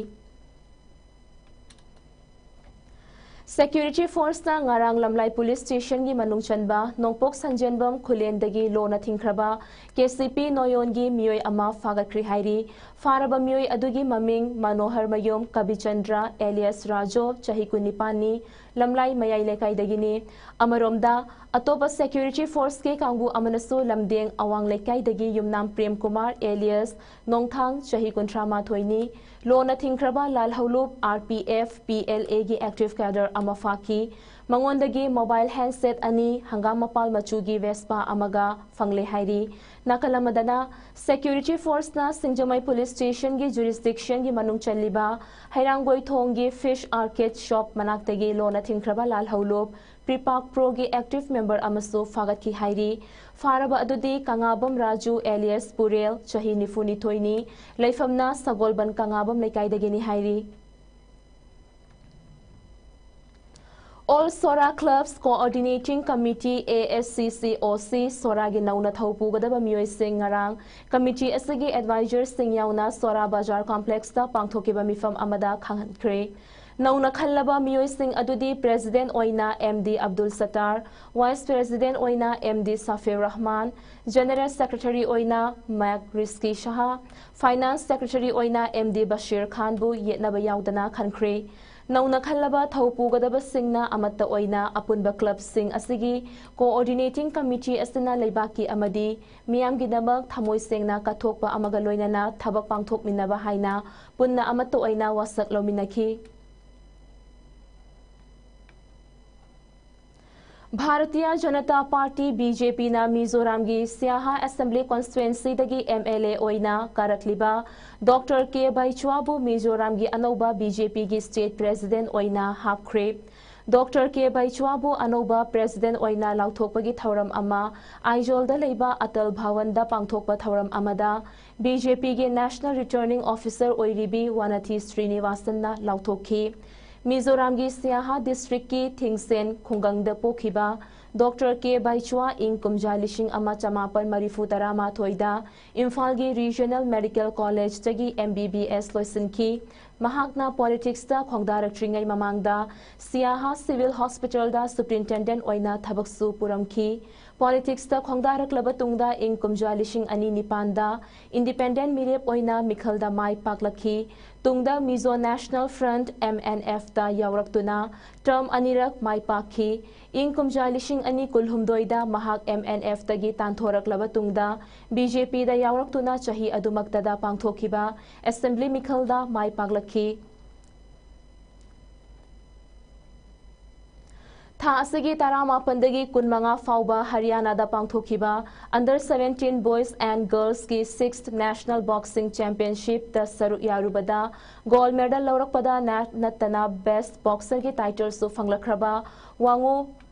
Security forceꯅ ꯉꯔꯥꯡ ꯂꯝꯂꯥꯏ police stationꯒꯤ ꯃꯅꯨꯡ ꯆꯟꯕ ꯅꯣꯡꯄꯣꯛ ꯁꯟꯖꯦꯟꯕꯝ ꯈꯨꯂꯦꯟꯗꯒꯤ ꯂꯣꯅ ꯊꯤꯡꯈ꯭ꯔꯕ K C P ꯅꯣꯌꯣꯟꯒꯤ ꯃꯤꯑꯣꯏ ꯑꯃ ꯐꯥꯒꯠꯈ꯭ꯔꯦ ꯍꯥꯏꯔꯤ꯫ ꯐꯥꯔꯕ ꯃꯤꯑꯣꯏ ꯑꯗꯨꯒꯤ ꯃꯃꯤꯡ ꯃꯅꯣꯍꯔ ꯃꯌꯨꯝ ꯀꯕꯤꯆꯟꯗ꯭ꯔ alias ꯔꯥꯖꯣ, ꯆꯍꯤ ꯀꯨꯟꯅꯤꯄꯥꯟꯅꯤ, ꯂꯝꯂꯥꯏ ꯃꯌꯥꯏ ꯂꯩꯀꯥꯏꯗꯒꯤꯅꯤ꯫ ꯑꯃꯔꯣꯝꯗ, ꯑꯇꯣꯞꯄ security forceꯀꯤ ꯀꯥꯡꯕꯨ ꯑꯃꯅꯁꯨ ꯂꯝꯗꯦꯡ ꯑꯋꯥꯡ ꯂꯩꯀꯥꯏꯗꯒꯤ ꯌꯨꯝꯅꯥꯝ ꯄ꯭ꯔꯦꯝ ꯀꯨꯃꯥꯔ alias ꯅꯣꯡꯊꯥꯡ, ꯆꯍꯤ ꯀꯨꯟꯊ꯭ꯔꯥ ꯃꯥꯊꯣꯏꯅꯤ, ꯂꯣꯅ ꯊꯤꯡꯈ꯭ꯔꯕ ꯂꯥꯜꯍꯧꯂꯨꯞ R P F P L Aꯒꯤ active cadre ꯑꯃ ꯐꯥꯈꯤ꯫ ꯃꯉꯣꯟꯗꯒꯤ mobile handset ꯑꯅꯤ, ꯍꯪꯒꯥꯝ ꯃꯄꯥꯜ ꯃꯆꯨꯒꯤ Vespa ꯑꯃꯒ ꯐꯪꯂꯦ ꯍꯥꯏꯔꯤ꯫ ꯅꯥꯀꯜ ꯑꯃꯗꯅ, security forceꯅ ꯁꯤꯡꯖꯃꯩ police stationꯒꯤ jurisdictionꯒꯤ ꯃꯅꯨꯡ ꯆꯜꯂꯤꯕ ꯍꯩꯔꯥꯡꯒꯣꯏꯊꯣꯡꯒꯤ Fish Arcade shop ꯃꯅꯥꯛꯇꯒꯤ ꯂꯣꯅ ꯊꯤꯡꯈ꯭ꯔꯕ ꯂꯥꯜꯍꯧꯂꯨꯞ ꯄ꯭ꯔꯤꯄꯥꯛ ꯄ꯭ꯔꯣꯒꯤ active member ꯑꯃꯁꯨ ꯐꯥꯒꯠꯈꯤ ꯍꯥꯏꯔꯤ꯫ ꯐꯥꯔꯕ ꯑꯗꯨꯗꯤ ꯀꯪꯉꯥꯕꯝ ꯔꯥꯖꯨ alias ꯄꯨꯔꯦꯜ, ꯆꯍꯤ ꯅꯤꯐꯨ ꯅꯤꯊꯣꯏꯅꯤ, ꯂꯩꯐꯝꯅ ꯁꯒꯣꯜꯕꯟ ꯀꯪꯉꯥꯕꯝ ꯂꯩꯀꯥꯏꯗꯒꯤꯅꯤ ꯍꯥꯏꯔꯤ꯫ All Sora Clubs Coordinating Committee, A S C C O C, ꯁꯣꯔꯥꯒꯤ ꯅꯧꯅ ꯊꯧ ꯄꯨꯒꯗꯕ ꯃꯤꯑꯣꯏꯁꯤꯡ ꯉꯔꯥꯡ committee ꯑꯁꯤꯒꯤ advisorꯁꯤꯡ ꯌꯥꯎꯅ ꯁꯣꯔꯥ ꯕꯖꯥꯔ complexꯇ ꯄꯥꯡꯊꯣꯛꯈꯤꯕ ꯃꯤꯐꯝ ꯑꯃꯗ ꯈꯪꯍꯟꯈ꯭ꯔꯦ꯫ ꯅꯧꯅ ꯈꯜꯂꯕ ꯃꯤꯑꯣꯏꯁꯤꯡ ꯑꯗꯨꯗꯤ president ꯑꯣꯏꯅ M D Abdul Sattar, vice president ꯑꯣꯏꯅ M D Shafir Rahman, general secretary ꯑꯣꯏꯅ ꯃꯦꯛ ꯔꯤꯁꯀꯤ ꯁꯍꯥ, finance secretary ꯑꯣꯏꯅ M D ꯕꯁꯤꯔ ꯈꯥꯟꯕꯨ ꯌꯦꯠꯅꯕ ꯌꯥꯎꯗꯅ ꯈꯟꯈ꯭ꯔꯦ꯫ ꯅꯧꯅ ꯈꯜꯂꯕ ꯊꯧ ꯄꯨꯒꯗꯕꯁꯤꯡꯅ ꯑꯃꯠꯇ ꯑꯣꯏꯅ ꯑꯄꯨꯟꯕ clubꯁꯤꯡ ꯑꯁꯤꯒꯤ coordinating committee ꯑꯁꯤꯅ ꯂꯩꯕꯥꯛꯀꯤ ꯑꯃꯗꯤ ꯃꯤꯌꯥꯝꯒꯤꯗꯃꯛ ꯊꯃꯣꯏ ꯁꯦꯡꯅ ꯀꯠꯊꯣꯛꯄ ꯑꯃꯒ ꯂꯣꯏꯅꯅ ꯊꯕꯛ ꯄꯥꯡꯊꯣꯛꯃꯤꯟꯅꯕ ꯍꯥꯏꯅ ꯄꯨꯟꯅ ꯑꯃꯠꯇ ꯑꯣꯏꯅ ꯋꯥꯁꯛ ꯂꯧꯃꯤꯟꯅꯈꯤ꯫ Bharatiya Janata party, B J Pꯅ ꯃꯤꯖꯣꯔꯥꯝꯒꯤ ꯁꯤꯌꯥꯍꯥ Assembly Constituencyꯗꯒꯤ M L A ꯑꯣꯏꯅ ꯀꯥꯔꯛꯂꯤꯕ Doctor K ꯕꯩꯆ꯭ꯋꯥꯕꯨ ꯃꯤꯖꯣꯔꯥꯝꯒꯤ ꯑꯅꯧꯕ B J Pꯒꯤ state president ꯑꯣꯏꯅ ꯍꯥꯞꯈ꯭ꯔꯦ꯫ ꯗꯣꯛꯇꯔ ꯀꯦ ꯕꯩꯆ꯭ꯋꯥꯕꯨ ꯑꯅꯧꯕ ꯄ꯭ꯔꯦꯁꯤꯗꯦꯟꯠ ꯑꯣꯏꯅ ꯂꯥꯎꯊꯣꯛꯄꯒꯤ ꯊꯧꯔꯝ ꯑꯃ ꯑꯥꯏꯖꯣꯜꯗ ꯂꯩꯕ ꯑꯇꯜ ꯚꯋꯟꯗ ꯄꯥꯡꯊꯣꯛꯄ ꯊꯧꯔꯝ ꯑꯃꯗ ꯕꯤ ꯖꯦ ꯄꯤꯒꯤ ꯅꯦꯁꯅꯦꯜ ꯔꯤꯇꯔꯅꯤꯡ ꯑꯣꯐꯤꯁꯔ ꯑꯣꯏꯔꯤꯕꯤ ꯋꯥꯅꯥꯊꯤ ꯁ꯭ꯔꯤꯅꯤꯋꯥꯁꯟꯅ ꯂꯥꯎꯊꯣꯛꯈꯤ꯫ ꯃꯤꯖꯣꯔꯥꯝꯒꯤ ꯁꯤꯌꯥꯍꯥ ꯗꯤꯁꯇ꯭ꯔꯤꯛꯀꯤ ꯊꯤꯡꯁꯦꯟ ꯈꯨꯡꯒꯪꯗ ꯄꯣꯛꯈꯤꯕ ꯗꯣꯛꯇꯔ ꯀꯦ ꯕꯩꯆ꯭ꯋꯥ ꯏꯪ ꯀꯨꯝꯖꯥ ꯂꯤꯁꯤꯡ ꯑꯃ ꯆꯃꯥꯄꯟ ꯃꯔꯤꯐꯨ ꯇꯔꯥꯃꯥꯊꯣꯏꯗ ꯏꯝꯐꯥꯜꯒꯤ ꯔꯤꯖꯅꯦꯜ ꯃꯦꯗꯤꯀꯦꯜ ꯀꯣꯂꯦꯖꯇꯒꯤ ꯑꯦꯝ ꯕꯤ ꯕꯤ ꯑꯦꯁ ꯂꯣꯏꯁꯤꯟꯈꯤ꯫ ꯃꯍꯥꯛꯅ ꯄꯣꯂꯤꯇꯤꯛꯁꯇ ꯈꯣꯡꯗꯥꯔꯛꯇ꯭ꯔꯤꯉꯩ ꯃꯃꯥꯡꯗ ꯁꯤꯌꯥꯍꯥ ꯁꯤꯚꯤꯜ ꯍꯣꯁꯄꯤꯇꯥꯜꯗ ꯁꯨꯄꯔꯤꯟꯇꯦꯟꯗꯦꯟꯠ ꯑꯣꯏꯅ ꯊꯕꯛꯁꯨ ꯄꯨꯔꯝꯈꯤ꯫ ꯄꯣꯂꯤꯇꯤꯛꯁꯇ ꯈꯣꯡꯗꯥꯔꯛꯂꯕ ꯇꯨꯡꯗ ꯏꯪ ꯀꯨꯝꯖꯥ ꯂꯤꯁꯤꯡ ꯑꯅꯤ ꯅꯤꯄꯥꯟꯗ ꯏꯟꯗꯤꯄꯦꯟꯗꯦꯟꯠ ꯃꯤꯔꯦꯞ ꯑꯣꯏꯅ ꯃꯤꯈꯜꯗ ꯃꯥꯏ ꯄꯥꯛꯂꯛꯈꯤ꯫ ꯇꯨꯡꯗ Mizo national front, M N ꯑꯦꯐꯇ ꯌꯥꯎꯔꯛꯇꯨꯅ ꯇꯔꯝ ꯑꯅꯤꯔꯛ ꯃꯥꯏ ꯄꯥꯛꯈꯤ꯫ ꯏꯪ ꯀꯨꯝꯖꯥ ꯂꯤꯁꯤꯡ ꯑꯅꯤ ꯀꯨꯟꯍꯨꯝꯗꯣꯏꯗ ꯃꯍꯥꯛ ꯑꯦꯝ ꯑꯦꯟ ꯑꯦꯐꯇꯒꯤ ꯇꯥꯟꯊꯣꯔꯛꯂꯕ ꯇꯨꯡꯗ ꯕꯤ ꯖꯦ ꯄꯤꯗ ꯌꯥꯎꯔꯛꯇꯨꯅ ꯆꯍꯤ ꯑꯗꯨꯃꯛꯇꯗ ꯄꯥꯡꯊꯣꯛꯈꯤꯕ ꯑꯦꯁꯦꯝꯕ꯭ꯂꯤ ꯃꯤꯈꯜꯗ ꯃꯥꯏ ꯄꯥꯛꯂꯛꯈꯤ꯫ ꯊꯥ ꯑꯁꯤꯒꯤ ꯇꯔꯥꯃꯥꯄꯟꯗꯒꯤ ꯀꯨꯟꯃꯉꯥ ꯐꯥꯎꯕ ꯍꯔꯤꯌꯥꯅꯥꯗ ꯄꯥꯡꯊꯣꯛꯈꯤꯕ Under seventeen Boys and Girlsꯀꯤ sixth National Boxing Championshipꯇ ꯁꯔꯨꯛ ꯌꯥꯔꯨꯕꯗ gold medal ꯂꯧꯔꯛꯄꯗ ꯅ-, ꯅꯠꯇꯅ Best Boxerꯒꯤ titleꯁꯨ ꯐꯪꯂꯛꯈ꯭ꯔꯕ ꯋꯥꯉꯨ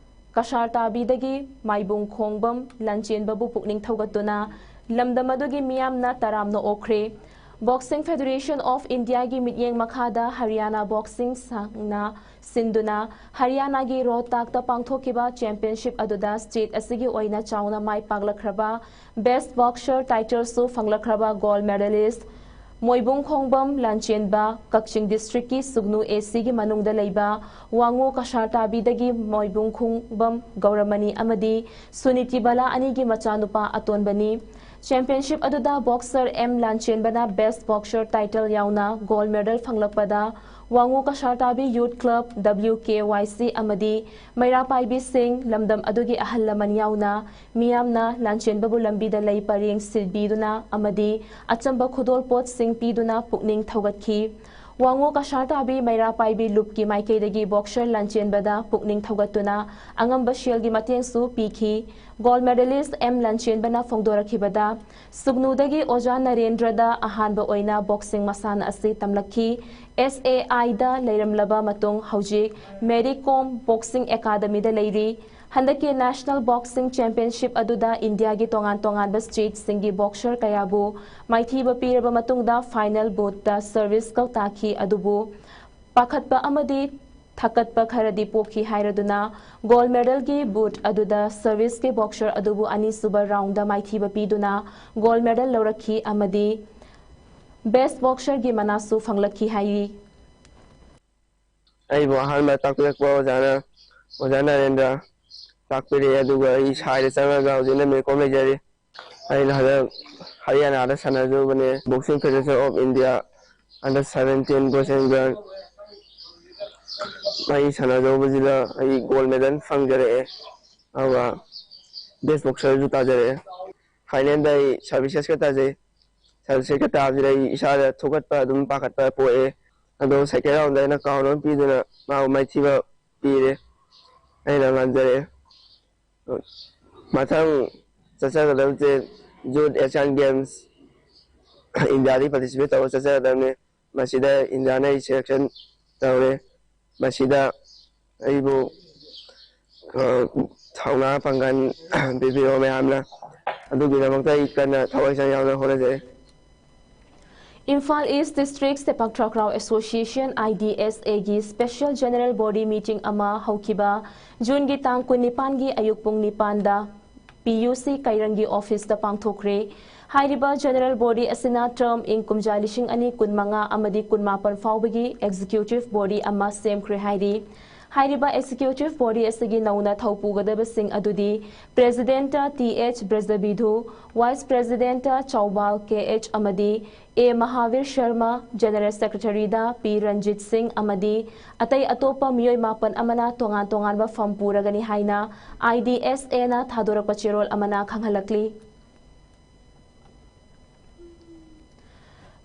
ꯀꯁꯥꯔꯇꯥꯕꯤꯗꯒꯤ ꯃꯥꯏꯕꯨꯡ ꯈꯣꯡꯕꯝ ꯂꯥꯟꯆꯦꯟꯕꯕꯨ ꯄꯨꯛꯅꯤꯡ ꯊꯧꯒꯠꯇꯨꯅ ꯂꯝꯗꯝ ꯑꯗꯨꯒꯤ ꯃꯤꯌꯥꯝꯅ ꯇꯔꯥꯝꯅ ꯑꯣꯛꯈ꯭ꯔꯦ꯫ Boxing Federation of Indiaꯒꯤ ꯃꯤꯠꯌꯦꯡ ꯃꯈꯥꯗ ꯍꯔꯤꯌꯥꯅꯥ ꯕꯣꯛꯁꯤꯡ ꯁꯪꯅ ꯁꯤꯟꯗꯨꯅ ꯍꯔꯤꯌꯥꯅꯥꯒꯤ ꯔꯣꯍꯇꯥꯛꯇ ꯄꯥꯡꯊꯣꯛꯈꯤꯕ ꯆꯦꯝꯄꯤꯌꯟꯁꯤꯞ ꯑꯗꯨꯗ ꯁ꯭ꯇꯦꯠ ꯑꯁꯤꯒꯤ ꯑꯣꯏꯅ ꯆꯥꯎꯅ ꯃꯥꯏ ꯄꯥꯛꯂꯛꯈ꯭ꯔꯕ, ꯕꯦꯁ꯭ꯠ ꯕꯣꯛꯁꯔ ꯇꯥꯏꯇꯜꯁꯨ ꯐꯪꯂꯛꯈ꯭ꯔꯕ ꯒꯣꯜꯗ ꯃꯦꯗꯥꯂꯤꯁ꯭ꯠ ꯃꯣꯏꯕꯨꯡ ꯈꯣꯡꯕꯝ ꯂꯥꯟꯆꯦꯟꯕ, ꯀꯛꯆꯤꯡ ꯗꯤꯁꯇ꯭ꯔꯤꯛꯀꯤ ꯁꯨꯒꯅꯨ ꯑꯦ ꯁꯤꯒꯤ ꯃꯅꯨꯡꯗ ꯂꯩꯕ ꯋꯥꯉꯨ ꯀꯁꯥꯔꯇꯥꯕꯤꯗꯒꯤ ꯃꯣꯏꯕꯨꯡ ꯈꯣꯡꯕꯝ ꯒꯧꯔꯃꯅꯤ ꯑꯃꯗꯤ ꯁꯨꯅꯤꯇꯤ ꯕꯂꯥ ꯑꯅꯤꯒꯤ ꯃꯆꯥꯅꯨꯄꯥ ꯑꯇꯣꯟꯕꯅꯤ꯫ ꯆꯦꯝꯄꯤꯌꯟꯁꯤꯞ ꯑꯗꯨꯗ ꯕꯣꯛꯁꯔ ꯑꯦꯝ ꯂꯥꯟꯆꯦꯟꯕꯅ ꯕꯦꯁ꯭ꯠ ꯕꯣꯛꯁꯔ ꯇꯥꯏꯇꯜ ꯌꯥꯎꯅ ꯒꯣꯜꯗ ꯃꯦꯗꯜ ꯐꯪꯂꯛꯄꯗ, Wangoo Kasartabi youth club, W K Y C ꯑꯃꯗꯤ ꯃꯩꯔꯥ ꯄꯥꯏꯕꯤꯁꯤꯡ, ꯂꯝꯗꯝ ꯑꯗꯨꯒꯤ ꯑꯍꯜ ꯂꯃꯟ ꯌꯥꯎꯅ ꯃꯤꯌꯥꯝꯅ ꯂꯥꯟꯆꯦꯟꯕꯕꯨ ꯂꯝꯕꯤꯗ ꯂꯩ ꯄꯔꯦꯡ ꯁꯤꯟꯕꯤꯗꯨꯅ ꯑꯃꯗꯤ ꯑꯆꯝꯕ ꯈꯨꯗꯣꯜꯄꯣꯠꯁꯤꯡ ꯄꯤꯗꯨꯅ ꯄꯨꯛꯅꯤꯡ ꯊꯧꯒꯠꯈꯤ꯫ ꯋꯥꯉꯨ ꯀꯁꯥꯔ ꯇꯥꯕꯤ ꯃꯩꯔꯥ ꯄꯥꯏꯕꯤ ꯂꯨꯞꯀꯤ ꯃꯥꯏꯀꯩꯗꯒꯤ ꯕꯣꯛꯁꯔ ꯂꯥꯟꯆꯦꯟꯕꯗ ꯄꯨꯛꯅꯤꯡ ꯊꯧꯒꯠꯇꯨꯅ ꯑꯉꯝꯕ ꯁꯦꯜꯒꯤ ꯃꯇꯦꯡꯁꯨ ꯄꯤꯈꯤ꯫ ꯒꯣꯜ ꯃꯦꯗꯥꯂꯤꯁ ꯑꯦꯝ ꯂꯥꯟꯆꯦꯟꯕꯅ ꯐꯣꯡꯗꯣꯔꯛꯈꯤꯕꯗ, ꯁꯨꯒꯅꯨꯗꯒꯤ ꯑꯣꯖꯥ ꯅꯔꯦꯟꯗ꯭ꯔꯗ ꯑꯍꯥꯟꯕ ꯑꯣꯏꯅ ꯕꯣꯛꯁꯤꯡ ꯃꯁꯥꯟꯅ ꯑꯁꯤ ꯇꯝꯂꯛꯈꯤ꯫ ꯑꯦꯁ ꯑꯦ ꯑꯥꯏꯗ ꯂꯩꯔꯝꯂꯕ ꯃꯇꯨꯡ ꯍꯧꯖꯤꯛ ꯃꯦꯔꯤ ꯀꯣꯝ ꯕꯣꯛꯁꯤꯡ ꯑꯦꯀꯥꯗꯃꯤꯗ ꯂꯩꯔꯤ꯫ ꯍꯟꯗꯛꯀꯤ ꯅꯦꯁꯅꯦꯜ ꯕꯣꯛꯁꯤꯡ ꯆꯦꯝꯄꯤꯌꯟꯁꯤꯞ ꯑꯗꯨꯗ ꯏꯟꯗꯤꯌꯥꯒꯤ ꯇꯣꯉꯥꯟ ꯇꯣꯉꯥꯟꯕ ꯁ꯭ꯇꯦꯠꯁꯤꯡꯒꯤ ꯕꯣꯛꯁꯔ ꯀꯌꯥꯕꯨ ꯃꯥꯏꯊꯤꯕ ꯄꯤꯔꯕ ꯃꯇꯨꯡꯗ ꯐꯥꯏꯅꯦꯜ ꯕꯣꯠꯇ ꯁꯔꯚꯤꯁ ꯀꯧꯇꯥꯈꯤ꯫ ꯑꯗꯨꯕꯨ ꯄꯥꯈꯠꯄ ꯑꯃꯗꯤ ꯊꯛꯀꯠꯄ ꯈꯔꯗꯤ ꯄꯣꯛꯈꯤ ꯍꯥꯏꯔꯗꯨꯅ ꯒꯣꯜ ꯃꯦꯗꯜꯒꯤ ꯕꯨꯠ ꯑꯗꯨꯗ ꯁꯔꯚꯤꯁꯀꯤ ꯕꯣꯛꯁꯔ ꯑꯗꯨꯕꯨ ꯑꯅꯤꯁꯨꯕ ꯔꯥꯎꯟꯗ ꯃꯥꯏꯊꯤꯕ ꯄꯤꯗꯨꯅ ꯒꯣꯜ ꯃꯦꯗꯜ ꯂꯧꯔꯛꯈꯤ ꯑꯃꯗꯤ ꯕꯦꯁ ꯕꯣꯛꯁꯔꯒꯤ ꯃꯅꯥꯁꯨ ꯐꯪꯂꯛꯈꯤ ꯍꯥꯏꯔꯤ꯫ ꯑꯩꯕꯨ ꯑꯍꯥꯟꯕ ꯇꯥꯛꯄꯤꯔꯛꯄ ꯑꯣꯖꯥꯅ, ꯑꯣꯖꯥ ꯅꯔꯦꯟꯗ꯭ꯔ ꯇꯥꯛꯄꯤꯔꯛꯑꯦ꯫ ꯑꯗꯨꯒ ꯑꯩ ꯁꯥꯏꯗ ꯆꯪꯉꯒ ꯍꯧꯖꯤꯛꯅ ꯃꯦꯔꯤ ꯀꯣꯝ ꯂꯩꯖꯔꯤ꯫ ꯑꯩꯅ ꯍꯟꯗꯛ ꯍꯔꯤꯌꯥꯅꯥꯗ ꯁꯥꯟꯅꯖꯔꯨꯕꯅꯦ꯫ Boxing Federation of India under seventeen boys and girl ꯑꯩ ꯁꯥꯟꯅꯖꯔꯨꯕꯁꯤꯗ ꯑꯩ ꯒꯣꯜ ꯃꯦꯗꯜ ꯐꯪꯖꯔꯛꯑꯦ꯫ ꯑꯗꯨꯒ ꯕꯦꯁ ꯕꯣꯛꯁꯔꯁꯨ ꯇꯥꯖꯔꯛꯑꯦ꯫ ꯐꯥꯏꯅꯦꯜꯗ ꯑꯩ ꯁꯔꯚꯤꯁꯦꯁꯀ ꯇꯥꯖꯩ꯫ ꯁꯔꯚꯤꯁꯦꯁꯀ ꯇꯥꯕꯁꯤꯗ ꯑꯩ ꯏꯁꯥꯗ ꯊꯨꯀꯠꯄ ꯑꯗꯨꯝ ꯄꯥꯈꯠꯄ ꯄꯣꯛꯑꯦ꯫ ꯑꯗꯣ ꯁꯦꯀꯦꯟ ꯔꯥꯎꯟꯗ ꯑꯩꯅ ꯀꯥꯎꯟ ꯑꯃ ꯄꯤꯗꯨꯅ ꯃꯥꯕꯨ ꯃꯥꯏꯊꯤꯕ ꯄꯤꯔꯦ꯫ ꯑꯩꯅ ꯉꯝꯖꯔꯦ꯫ ꯃꯊꯪ ꯆꯠꯆꯒꯗꯕꯁꯦ ꯌꯨꯠ ꯑꯦꯁꯤꯌꯥꯟ ꯒꯦꯝꯁ ꯏꯟꯗꯤꯌꯥꯗꯒꯤ ꯄꯥꯔꯇꯤꯁꯤꯄꯦꯠ ꯇꯧꯔ ꯆꯠꯆꯒꯗꯕꯅꯤ꯫ ꯃꯁꯤꯗ ꯏꯟꯗꯤꯌꯥꯅ ꯑꯩ ꯁꯦꯂꯦꯛꯁꯟ ꯇꯧꯔꯦ꯫ ꯃꯁꯤꯗ ꯑꯩꯕꯨ, ꯑ, ꯊꯧꯅꯥ ꯄꯥꯡꯒꯜ ꯄꯤꯕꯤꯔꯣ ꯃꯌꯥꯝꯅ꯫ ꯑꯗꯨꯒꯤꯗꯃꯛꯇ ꯑꯩ ꯀꯟꯅ ꯊꯋꯥꯏ ꯍꯛꯆꯥꯡ ꯌꯥꯎꯅ ꯍꯣꯠꯅꯖꯔꯤ꯫ Imphal east district sepak takraw association, I D S ꯑꯦꯒꯤ ꯁ꯭ꯄꯦꯁꯦꯜ ꯖꯦꯅꯔꯦꯜ ꯕꯣꯗꯤ ꯃꯤꯇꯤꯡ ꯑꯃ ꯍꯧꯈꯤꯕ ꯖꯨꯟꯒꯤ ꯇꯥꯡ ꯀꯨꯟꯅꯤꯄꯥꯟꯒꯤ ꯑꯌꯨꯛ ꯄꯨꯡ ꯅꯤꯄꯥꯟꯗ ꯄꯤ ꯌꯨ ꯁꯤ ꯀꯩꯔꯪꯒꯤ ꯑꯣꯐꯤꯁꯇ ꯄꯥꯡꯊꯣꯛꯈ꯭ꯔꯦ꯫ ꯍꯥꯏꯔꯤꯕ ꯖꯦꯅꯔꯦꯜ ꯕꯣꯗꯤ ꯑꯁꯤꯅ ꯇꯔꯝ ꯏꯪ ꯀꯨꯝꯖꯥ ꯂꯤꯁꯤꯡ ꯑꯅꯤ ꯀꯨꯟꯃꯉꯥ ꯑꯃꯗꯤ ꯀꯨꯟꯃꯥꯄꯟ ꯐꯥꯎꯕꯒꯤ ꯑꯦꯛꯖꯤꯀ꯭ꯌꯨꯇꯤꯚ ꯕꯣꯗꯤ ꯑꯃ ꯁꯦꯝꯈ꯭ꯔꯦ ꯍꯥꯏꯔꯤ꯫ ꯍꯥꯏꯔꯤꯕ ꯑꯦꯛꯖꯤꯀ꯭ꯌꯨꯇꯤꯚ ꯕꯣꯗꯤ ꯑꯁꯤꯒꯤ ꯅꯧꯅ ꯊꯧꯄꯨꯒꯗꯕꯁꯤꯡ ꯑꯗꯨꯗꯤ ꯄ꯭ꯔꯦꯁꯤꯗꯦꯟꯠꯇ ꯇꯤ ꯑꯦꯆ ꯕ꯭ꯔꯖꯕꯤꯙꯨ, ꯚꯥꯏꯁ ꯄ꯭ꯔꯦꯁꯤꯗꯦꯟꯠꯇ ꯆꯥꯎꯕꯥꯜ ꯀꯦ ꯑꯦꯆ ꯑꯃꯗꯤ ꯑꯦ ꯃꯍꯥꯕꯤꯔ ꯁꯔꯃ, ꯖꯦꯅꯔꯦꯜ ꯁꯦꯀ꯭ꯔꯦꯇꯔꯤꯗ ꯄꯤ ꯔꯟꯖꯤꯠ ꯁꯤꯡ ꯑꯃꯗꯤ ꯑꯇꯩ ꯑꯇꯣꯞꯄ ꯃꯤꯑꯣꯏ ꯃꯥꯄꯟ ꯑꯃꯅ ꯇꯣꯉꯥꯟ ꯇꯣꯉꯥꯟꯕ ꯐꯝ ꯄꯨꯔꯒꯅꯤ ꯍꯥꯏꯅ ꯑꯥꯏ ꯗꯤ ꯑꯦꯁ ꯑꯦꯅ ꯊꯥꯗꯣꯔꯛꯄ ꯆꯦꯔꯣꯜ ꯑꯃꯅ ꯈꯪꯍꯜꯂꯛꯂꯤ꯫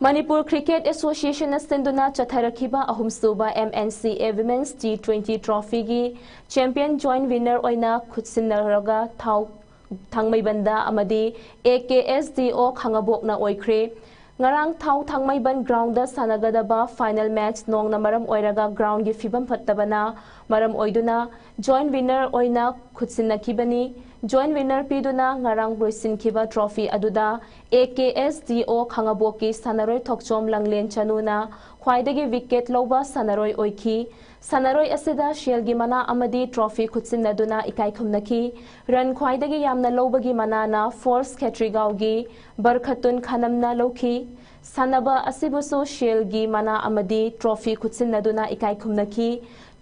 ꯃꯅꯤꯄꯨꯔ ꯀ꯭ꯔꯤꯀꯦꯠ ꯑꯦꯁꯣꯁꯤꯌꯦꯁꯟꯅ ꯁꯤꯟꯗꯨꯅ ꯆꯠꯊꯔꯛꯈꯤꯕ ꯑꯍꯨꯝꯁꯨꯕ M N C A Women's T twenty Trophyꯒꯤ champion joint winner ꯑꯣꯏꯅ ꯈꯨꯠꯁꯤꯟꯅꯔꯒ ꯊꯥꯎ ꯊꯥꯡꯃꯩꯕꯟꯗ ꯑꯃꯗꯤ A K S D O ꯈꯥꯉꯕꯣꯛꯅ ꯑꯣꯏꯈ꯭ꯔꯦ꯫ ꯉꯔꯥꯡ ꯊꯥꯎ ꯊꯥꯡꯃꯩꯕꯟ groundꯗ ꯁꯥꯟꯅꯒꯗꯕ final match ꯅꯣꯡꯅ ꯃꯔꯝ ꯑꯣꯏꯔꯒ groundꯒꯤ ꯐꯤꯕꯝ ꯐꯠꯇꯕꯅ ꯃꯔꯝ ꯑꯣꯏꯗꯨꯅ joint winner ꯑꯣꯏꯅ ꯈꯨꯠꯁꯤꯟꯅꯈꯤꯕꯅꯤ꯫ Joint winner ꯄꯤꯗꯨꯅ ꯉꯔꯥꯡ ꯂꯣꯏꯁꯤꯟꯈꯤꯕ trophy ꯑꯗꯨꯗ A K S D O ꯈꯥꯉꯕꯣꯛꯀꯤ ꯁꯥꯟꯅꯔꯣꯏ ꯊꯣꯛꯆꯣꯝ ꯂꯪꯂꯦꯟ ꯆꯅꯨꯅ ꯈ꯭ꯋꯥꯏꯗꯒꯤ wicket ꯂꯧꯕ ꯁꯥꯟꯅꯔꯣꯏ ꯑꯣꯏꯈꯤ꯫ ꯁꯥꯟꯅꯔꯣꯏ ꯑꯁꯤꯗ ꯁꯦꯜꯒꯤ ꯃꯅꯥ ꯑꯃꯗꯤ trophy ꯈꯨꯠꯁꯤꯟꯅꯗꯨꯅ ꯏꯀꯥꯏ ꯈꯨꯝꯅꯈꯤ꯫ Run ꯈ꯭ꯋꯥꯏꯗꯒꯤ ꯌꯥꯝꯅ ꯂꯧꯕꯒꯤ ꯃꯅꯥꯅ Force ꯈꯦꯇ꯭ꯔꯤꯒꯥꯎꯒꯤ ꯕꯔꯈꯇꯨꯟ ꯈꯥꯅꯝꯅ ꯂꯧꯈꯤ꯫ ꯁꯥꯟꯅꯕ ꯑꯁꯤꯕꯨꯁꯨ ꯁꯦꯜꯒꯤ ꯃꯅꯥ ꯑꯃꯗꯤ trophy ꯈꯨꯠꯁꯤꯟꯅꯗꯨꯅ ꯏꯀꯥꯏ ꯈꯨꯝꯅꯈꯤ꯫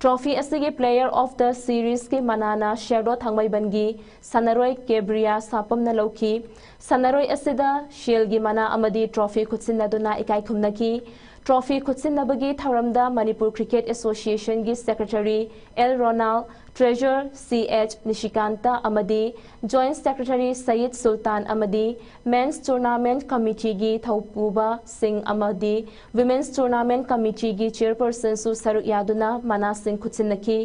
Trophy ꯑꯁꯤꯒꯤ Player of the Seriesꯀꯤ ꯃꯅꯥꯅ ꯁꯦꯔꯗꯣ ꯊꯥꯡꯃꯩꯕꯟꯒꯤ ꯁꯥꯟꯅꯔꯣꯏ ꯀꯦꯕ꯭ꯔꯤꯌꯥ ꯁꯥꯄꯝꯅ ꯂꯧꯈꯤ꯫ ꯁꯥꯟꯅꯔꯣꯏ ꯑꯁꯤꯗ ꯁꯦꯜꯒꯤ ꯃꯅꯥ ꯑꯃꯗꯤ trophy ꯈꯨꯠꯁꯤꯟꯅꯗꯨꯅ ꯏꯀꯥꯏ ꯈꯨꯝꯅꯈꯤ꯫ Trophy ꯈꯨꯠꯁꯤꯟꯅꯕꯒꯤ ꯊꯧꯔꯝꯗ ꯃꯅꯤꯄꯨꯔ ꯀ꯭ꯔꯤꯀꯦꯠ ꯑꯦꯁꯣꯁꯤꯌꯦꯁꯟꯒꯤ secretary L Ronald, treasurer C H Nishikant ꯑꯃꯗꯤ joint secretary ꯁꯌꯤꯗ ꯁꯨꯜꯇꯥꯟ ꯑꯃꯗꯤ men's tournament committeeꯒꯤ ꯊꯧꯄꯨꯕꯁꯤꯡ ꯑꯃꯗꯤ women's tournament committeeꯒꯤ chairpersonꯁꯨ ꯁꯔꯨꯛ ꯌꯥꯗꯨꯅ ꯃꯅꯥꯁꯤꯡ ꯈꯨꯠꯁꯤꯟꯅꯈꯤ꯫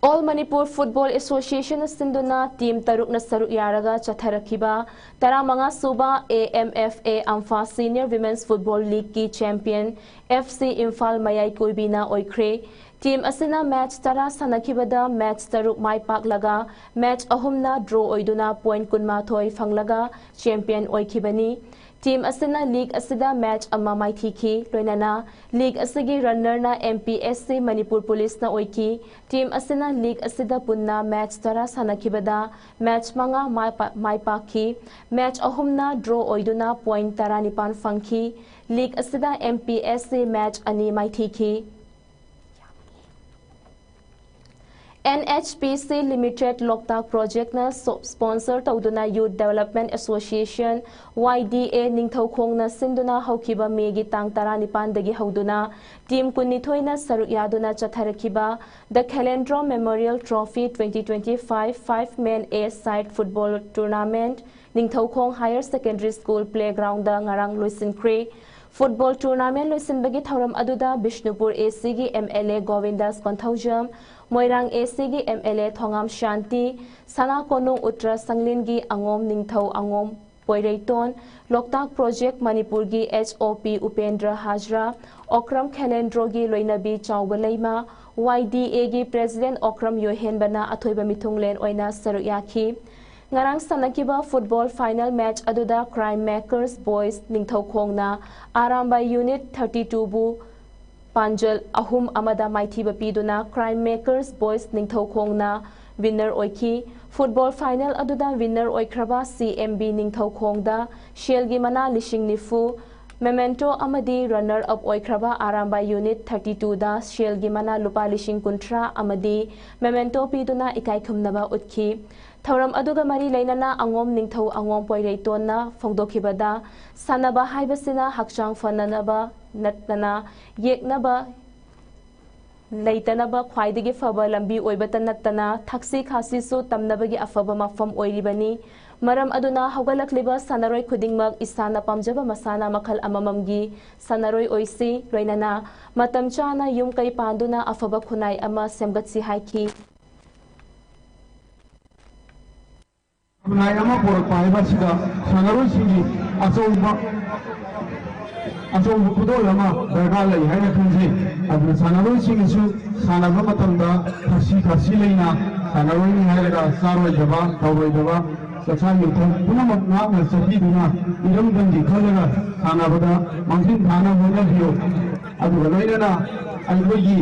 All Manipur Football Association ꯁꯤꯟꯗꯨꯅ team ꯇꯔꯨꯛꯅ ꯁꯔꯨꯛ ꯌꯥꯔꯒ ꯆꯠꯊꯔꯛꯈꯤꯕ ꯇꯔꯥꯃꯉꯥ ꯁꯨꯕ A M F A ꯑꯝꯐꯥ Senior Women's Football Leagueꯀꯤ champion F C Imphal ꯃꯌꯥꯏ ꯀꯣꯏꯕꯤꯅ ꯑꯣꯏꯈ꯭ꯔꯦ꯫ Team ꯑꯁꯤꯅ match ꯇꯔꯥ ꯁꯥꯟꯅꯈꯤꯕꯗ match ꯇꯔꯨꯛ ꯃꯥꯏ ꯄꯥꯛꯂꯒ match ꯑꯍꯨꯝꯅ draw ꯑꯣꯏꯗꯨꯅ point ꯀꯨꯟꯃꯥꯊꯣꯏ ꯐꯪꯂꯒ champion ꯑꯣꯏꯈꯤꯕꯅꯤ꯫ Team ꯑꯁꯤꯅ league ꯑꯁꯤꯗ match ꯑꯃ ꯃꯥꯏꯊꯤꯈꯤ꯫ ꯂꯣꯏꯅꯅ league ꯑꯁꯤꯒꯤ runnerꯅ M P S C Manipur ꯄꯨꯂꯤꯁꯅ ꯑꯣꯏꯈꯤ꯫ Team ꯑꯁꯤꯅ league ꯑꯁꯤꯗ ꯄꯨꯟꯅ match ꯇꯔꯥ ꯁꯥꯟꯅꯈꯤꯕꯗ match ꯃꯉꯥ ꯃꯥꯏ ꯄꯥ-, ꯃꯥꯏ ꯄꯥꯛꯈꯤ꯫ Match ꯑꯍꯨꯝꯅ draw ꯑꯣꯏꯗꯨꯅ point ꯇꯔꯥꯅꯤꯄꯥꯟ ꯐꯪꯈꯤ꯫ League ꯑꯁꯤꯗ M P S C match ꯑꯅꯤ ꯃꯥꯏꯊꯤꯈꯤ꯫ NHPC Limited Loktak Projectꯅ so- sponsor ꯇꯧꯗꯨꯅ Youth Development Association, YDA, ꯅꯤꯡꯊꯧꯈꯣꯡꯅ ꯁꯤꯟꯗꯨꯅ ꯍꯧꯈꯤꯕ ꯃꯦꯒꯤ ꯇꯥꯡ ꯇꯔꯥꯅꯤꯄꯥꯟꯗꯒꯤ ꯍꯧꯗꯨꯅ team ꯀꯨꯟꯅꯤꯊꯣꯏꯅ ꯁꯔꯨꯛ ꯌꯥꯗꯨꯅ ꯆꯠꯊꯔꯛꯈꯤꯕ The Khelendro Memorial Trophy twenty twenty-five five Men A Side Football Tournament Ningthoukhong Higher Secondary School Playgroundꯗ ꯉꯔꯥꯡ ꯂꯣꯏꯁꯤꯟꯈ꯭ꯔꯦ꯫ Football tournament ꯂꯣꯏꯁꯤꯟꯕꯒꯤ ꯊꯧꯔꯝ ꯑꯗꯨꯗ ꯕꯤꯁꯅꯨꯄꯨꯔ ACꯒꯤ MLA ꯒꯣꯕꯤꯟꯗꯥꯁ ꯀꯣꯟꯊꯧꯖꯝ, ꯃꯣꯏꯔꯥꯡ ACꯒꯤ MLA ꯊꯣꯉꯥꯝ ꯁꯥꯟꯇꯤ, ꯁꯅꯥ ꯀꯣꯅꯨꯡ ꯎꯇ꯭ꯔ ꯁꯪꯂꯦꯟꯒꯤ ꯑꯉꯣꯝ ꯅꯤꯡꯊꯧ ꯑꯉꯣꯝ ꯄꯣꯏꯔꯩꯇꯣꯟ, ꯂꯣꯛꯇꯥꯛ Project ꯃꯅꯤꯄꯨꯔꯒꯤ HOP ꯎꯄꯦꯟꯗ꯭ꯔ ꯍꯥꯖꯔꯥ, ꯑꯣꯀ꯭ꯔꯝ ꯈꯦꯂꯦꯟꯗ꯭ꯔꯣꯒꯤ ꯂꯣꯏꯅꯕꯤ ꯆꯥꯎꯕ ꯂꯩꯃ, YDAꯒꯤ President ꯑꯣꯀ꯭ꯔꯝ ꯌꯣꯏꯍꯦꯟꯕꯅ ꯑꯊꯣꯏꯕ ꯃꯤꯊꯨꯡꯂꯦꯟ ꯑꯣꯏꯅ ꯁꯔꯨꯛ ꯌꯥꯈꯤ꯫ ꯉꯔꯥꯡ ꯁꯥꯟꯅꯈꯤꯕ football final match ꯑꯗꯨꯗ Crime Makers Boys ꯅꯤꯡꯊꯧꯈꯣꯡꯅ Arambai Unit thirty twoꯕꯨ ꯄꯥꯟꯖꯜ ꯑꯍꯨꯝ ꯑꯃꯗ ꯃꯥꯏꯊꯤꯕ ꯄꯤꯗꯨꯅ Crime Makers Boys ꯅꯤꯡꯊꯧꯈꯣꯡꯅ winner ꯑꯣꯏꯈꯤ꯫ Football final ꯑꯗꯨꯗ winner ꯑꯣꯏꯈ꯭ꯔꯕ CMB ꯅꯤꯡꯊꯧꯈꯣꯡꯗ ꯁꯦꯜꯒꯤ ꯃꯅꯥ ꯂꯤꯁꯤꯡ ꯅꯤꯐꯨ, memento ꯑꯃꯗꯤ runner up ꯑꯣꯏꯈ꯭ꯔꯕ Arambai Unit thirty twoꯗ ꯁꯦꯜꯒꯤ ꯃꯅꯥ ꯂꯨꯄꯥ ꯂꯤꯁꯤꯡ ꯀꯨꯟꯊ꯭ꯔꯥ ꯑꯃꯗꯤ memento ꯄꯤꯗꯨꯅ ꯏꯀꯥꯏꯈꯨꯝꯅꯕ ꯎꯠꯈꯤ꯫ ꯊꯧꯔꯝ ꯑꯗꯨꯒ ꯃꯔꯤ ꯂꯩꯅꯅ ꯑꯉꯣꯝ ꯅꯤꯡꯊꯧ ꯑꯉꯣꯝ ꯄꯣꯏꯔꯩꯇꯣꯟꯅ ꯐꯣꯡꯗꯣꯛꯈꯤꯕꯗ, ꯁꯥꯟꯅꯕ ꯍꯥꯏꯕꯁꯤꯅ ꯍꯛꯆꯥꯡ ꯐꯅꯅꯕ ꯅꯠꯇꯅ ꯌꯦꯛꯅꯕ ꯂꯩꯇꯅꯕ ꯈ꯭ꯋꯥꯏꯗꯒꯤ ꯐꯕ ꯂꯝꯕꯤ ꯑꯣꯏꯕꯇ ꯅꯠꯇꯅ ꯊꯛꯁꯤ ꯈꯥꯁꯤꯁꯨ ꯇꯝꯅꯕꯒꯤ ꯑꯐꯕ ꯃꯐꯝ ꯑꯣꯏꯔꯤꯕꯅꯤ꯫ ꯃꯔꯝ ꯑꯗꯨꯅ ꯍꯧꯒꯠꯂꯛꯂꯤꯕ ꯁꯥꯟꯅꯔꯣꯏ ꯈꯨꯗꯤꯡꯃꯛ ꯏꯁꯥꯅ ꯄꯥꯝꯖꯕ ꯃꯁꯥꯟꯅ ꯃꯈꯜ ꯑꯃꯃꯝꯒꯤ ꯁꯥꯟꯅꯔꯣꯏ ꯑꯣꯏꯁꯤ, ꯂꯣꯏꯅꯅ ꯃꯇꯝ ꯆꯥꯅ ꯌꯨꯝ ꯀꯩ ꯄꯥꯟꯗꯨꯅ ꯑꯐꯕ ꯈꯨꯟꯅꯥꯏ ꯑꯃ ꯁꯦꯝꯒꯠꯁꯤ ꯍꯥꯏꯈꯤ꯫ ꯈꯨꯟꯅꯥꯏ ꯑꯃ ꯄꯨꯔꯛꯄ ꯍꯥꯏꯕ ꯑꯁꯤꯗ ꯁꯥꯟꯅꯔꯣꯏꯁꯤꯡꯒꯤ ꯑꯆꯧꯕ ꯑꯆꯧꯕ ꯈꯨꯗꯣꯜ ꯑꯃ ꯗꯔꯀꯥꯔ ꯂꯩ ꯍꯥꯏꯅ ꯈꯟꯖꯩ꯫ ꯑꯗꯨꯅ ꯁꯥꯟꯅꯔꯣꯏꯁꯤꯡꯅꯁꯨ ꯁꯥꯟꯅꯕ ꯃꯇꯝꯗ ꯊꯛꯁꯤ ꯈꯥꯁꯤ ꯂꯩꯅ ꯁꯥꯟꯅꯔꯣꯏꯅꯤ ꯍꯥꯏꯔꯒ ꯆꯥꯔꯣꯏꯗꯕ, ꯇꯧꯔꯣꯏꯗꯕ, ꯆꯥꯛꯆꯥ ꯌꯨꯊꯛ ꯄꯨꯝꯅꯃꯛ ꯉꯥꯛꯅ ꯆꯠꯄꯤꯗꯨꯅ ꯏꯔꯝꯗꯝꯒꯤ ꯈꯜꯂꯒ ꯁꯥꯟꯅꯕꯗ ꯃꯥꯡꯖꯤꯜ ꯊꯥꯅ ꯍꯣꯠꯅꯕꯤꯌꯨ꯫ ꯑꯗꯨꯒ ꯂꯣꯏꯅꯅ ꯑꯩꯈꯣꯏꯒꯤ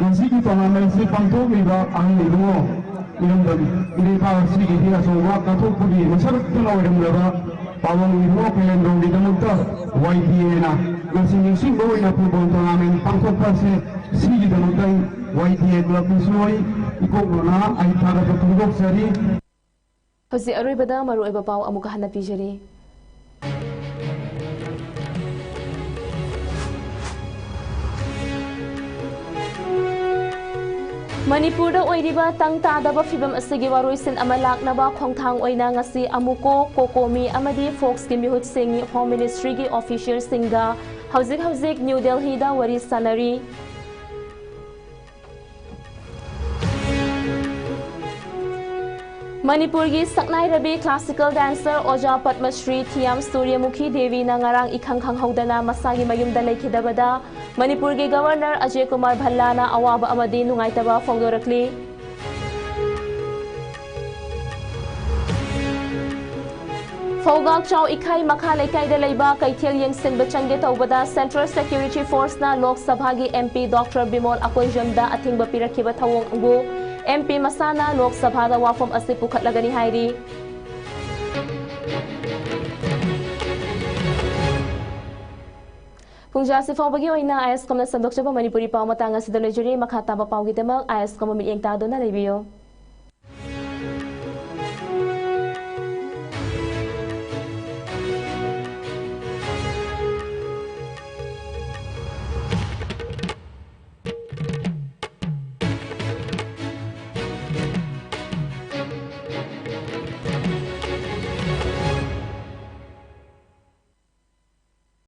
ꯉꯁꯤꯒꯤ tournament ꯑꯁꯤ ꯄꯥꯡꯊꯣꯛꯂꯤꯕ ꯑꯍꯜ ꯏꯕꯨꯡꯉꯣ ꯏꯔꯝꯗꯝ ꯏꯔꯩꯄꯥꯛ ꯑꯁꯤꯒꯤꯗꯤ ꯑꯆꯧꯕ ꯀꯠꯊꯣꯛꯄꯒꯤ ꯃꯁꯛꯇꯨꯅ ꯑꯣꯏꯔꯝꯂꯕ ꯄꯥꯕꯝ ꯏꯕꯨꯡꯉꯣ ꯈꯦꯂꯦꯟꯗ꯭ꯔꯣꯒꯤꯗꯃꯛꯇ YDAꯅ ꯉꯁꯤ ꯅꯤꯡꯁꯤꯡꯕ ꯑꯣꯏꯅ football tournament ꯄꯥꯡꯊꯣꯛꯄ ꯑꯁꯤ ꯁꯤꯒꯤꯗꯃꯛꯇ ꯑꯩ ꯋꯥꯏ ꯗꯤ ꯑꯦꯝ ꯂꯝꯕꯤꯁꯣꯏ ꯏꯀꯣꯛ ꯅꯣꯅꯥ ꯑꯩ ꯊꯥꯒꯠꯄ ꯐꯣꯡꯗꯣꯛꯆꯔꯤ꯫ ꯍꯧꯖꯤꯛ ꯑꯔꯣꯏꯕꯗ ꯃꯔꯨꯑꯣꯏꯕ ꯄꯥꯎ ꯑꯃꯨꯛꯀ ꯍꯟꯅ ꯄꯤꯖꯔꯤ꯫ ꯃꯅꯤꯄꯨꯔꯗ ꯑꯣꯏꯔꯤꯕ ꯇꯪ ꯇꯥꯗꯕ ꯐꯤꯕꯝ ꯑꯁꯤꯒꯤ ꯋꯥꯔꯣꯏꯁꯤꯟ ꯑꯃ ꯂꯥꯛꯅꯕ ꯈꯣꯡꯊꯥꯡ ꯑꯣꯏꯅ ꯉꯁꯤ ꯑꯃꯨꯀꯣ, ꯀꯣꯀꯣꯃꯤ ꯑꯃꯗꯤ ꯐꯣꯛꯁꯀꯤ ꯃꯤꯍꯨꯠꯁꯤꯡ ꯍꯣꯝ ꯃꯤꯅꯤꯁꯇ꯭ꯔꯤꯒꯤ ꯑꯣꯐꯤꯁꯤꯌꯦꯜꯁꯤꯡꯒ ꯍꯧꯖꯤꯛ ꯍꯧꯖꯤꯛ ꯅ꯭ꯌꯨ ꯗꯦꯜꯍꯤꯗ ꯋꯥꯔꯤ ꯁꯥꯟꯅꯔꯤ꯫ ꯃꯅꯤꯄꯨꯔꯒꯤ ꯁꯛꯅꯥꯏꯔꯕꯤ classical dancer ꯑꯣꯖꯥ ꯄꯗꯃꯁ꯭ꯔꯤ ꯊꯤꯌꯥꯝ ꯁꯨꯔ꯭ꯌꯃꯨꯈꯤ ꯗꯦꯕꯤꯅ ꯉꯔꯥꯡ ꯏꯈꯪ ꯈꯪꯍꯧꯗꯅ ꯃꯁꯥꯒꯤ ꯃꯌꯨꯝꯗ ꯂꯩꯈꯤꯗꯕꯗ ꯃꯅꯤꯄꯨꯔꯒꯤ ꯒꯕꯔꯅꯔ ꯑꯖꯌ ꯀꯨꯃꯥꯔ ꯚꯜꯂꯥꯅ ꯑꯋꯥꯕ ꯑꯃꯗꯤ ꯅꯨꯡꯉꯥꯏꯇꯕ ꯐꯣꯡꯗꯣꯔꯛꯂꯤ꯫ ꯐꯧꯒꯥꯛꯆꯥꯎ ꯏꯈꯥꯏ ꯃꯈꯥ ꯂꯩꯀꯥꯏꯗ ꯂꯩꯕ ꯀꯩꯊꯦꯜ ꯌꯦꯡꯁꯤꯟꯕ ꯆꯪꯒꯦ ꯇꯧꯕꯗ Central Security Forceꯅ ꯂꯣꯛ ꯁꯚꯥꯒꯤ MP Doctor ꯕꯤꯃꯣꯜ ꯑꯀꯣꯏꯖꯝꯗ ꯑꯊꯤꯡꯕ ꯄꯤꯔꯛꯈꯤꯕ ꯊꯧꯑꯣꯡꯕꯨ MP ꯃꯁꯥꯅ ꯂꯣꯛ ꯁꯚꯥꯗ ꯋꯥꯐꯝ ꯑꯁꯤ ꯄꯨꯈꯠꯂꯒꯅꯤ ꯍꯥꯏꯔꯤ꯫ ꯄꯨꯡꯖꯥꯁꯤ ꯐꯥꯎꯕꯒꯤ ꯑꯣꯏꯅ ꯑꯥꯏ ꯑꯦꯁ ꯀꯣꯝꯅ ꯁꯟꯗꯣꯛꯆꯕ ꯃꯅꯤꯄꯨꯔꯤ ꯄꯥꯎ ꯃꯇꯥꯡ ꯑꯁꯤꯗ ꯂꯣꯏꯖꯔꯤ꯫ ꯃꯈꯥ ꯇꯥꯕ ꯄꯥꯎꯒꯤꯗꯃꯛ ꯑꯥꯏ ꯑꯦꯁ ꯀꯣꯝꯕꯨ ꯃꯤꯠꯌꯦꯡ ꯇꯥꯗꯨꯅ ꯂꯩꯕꯤꯌꯨ꯫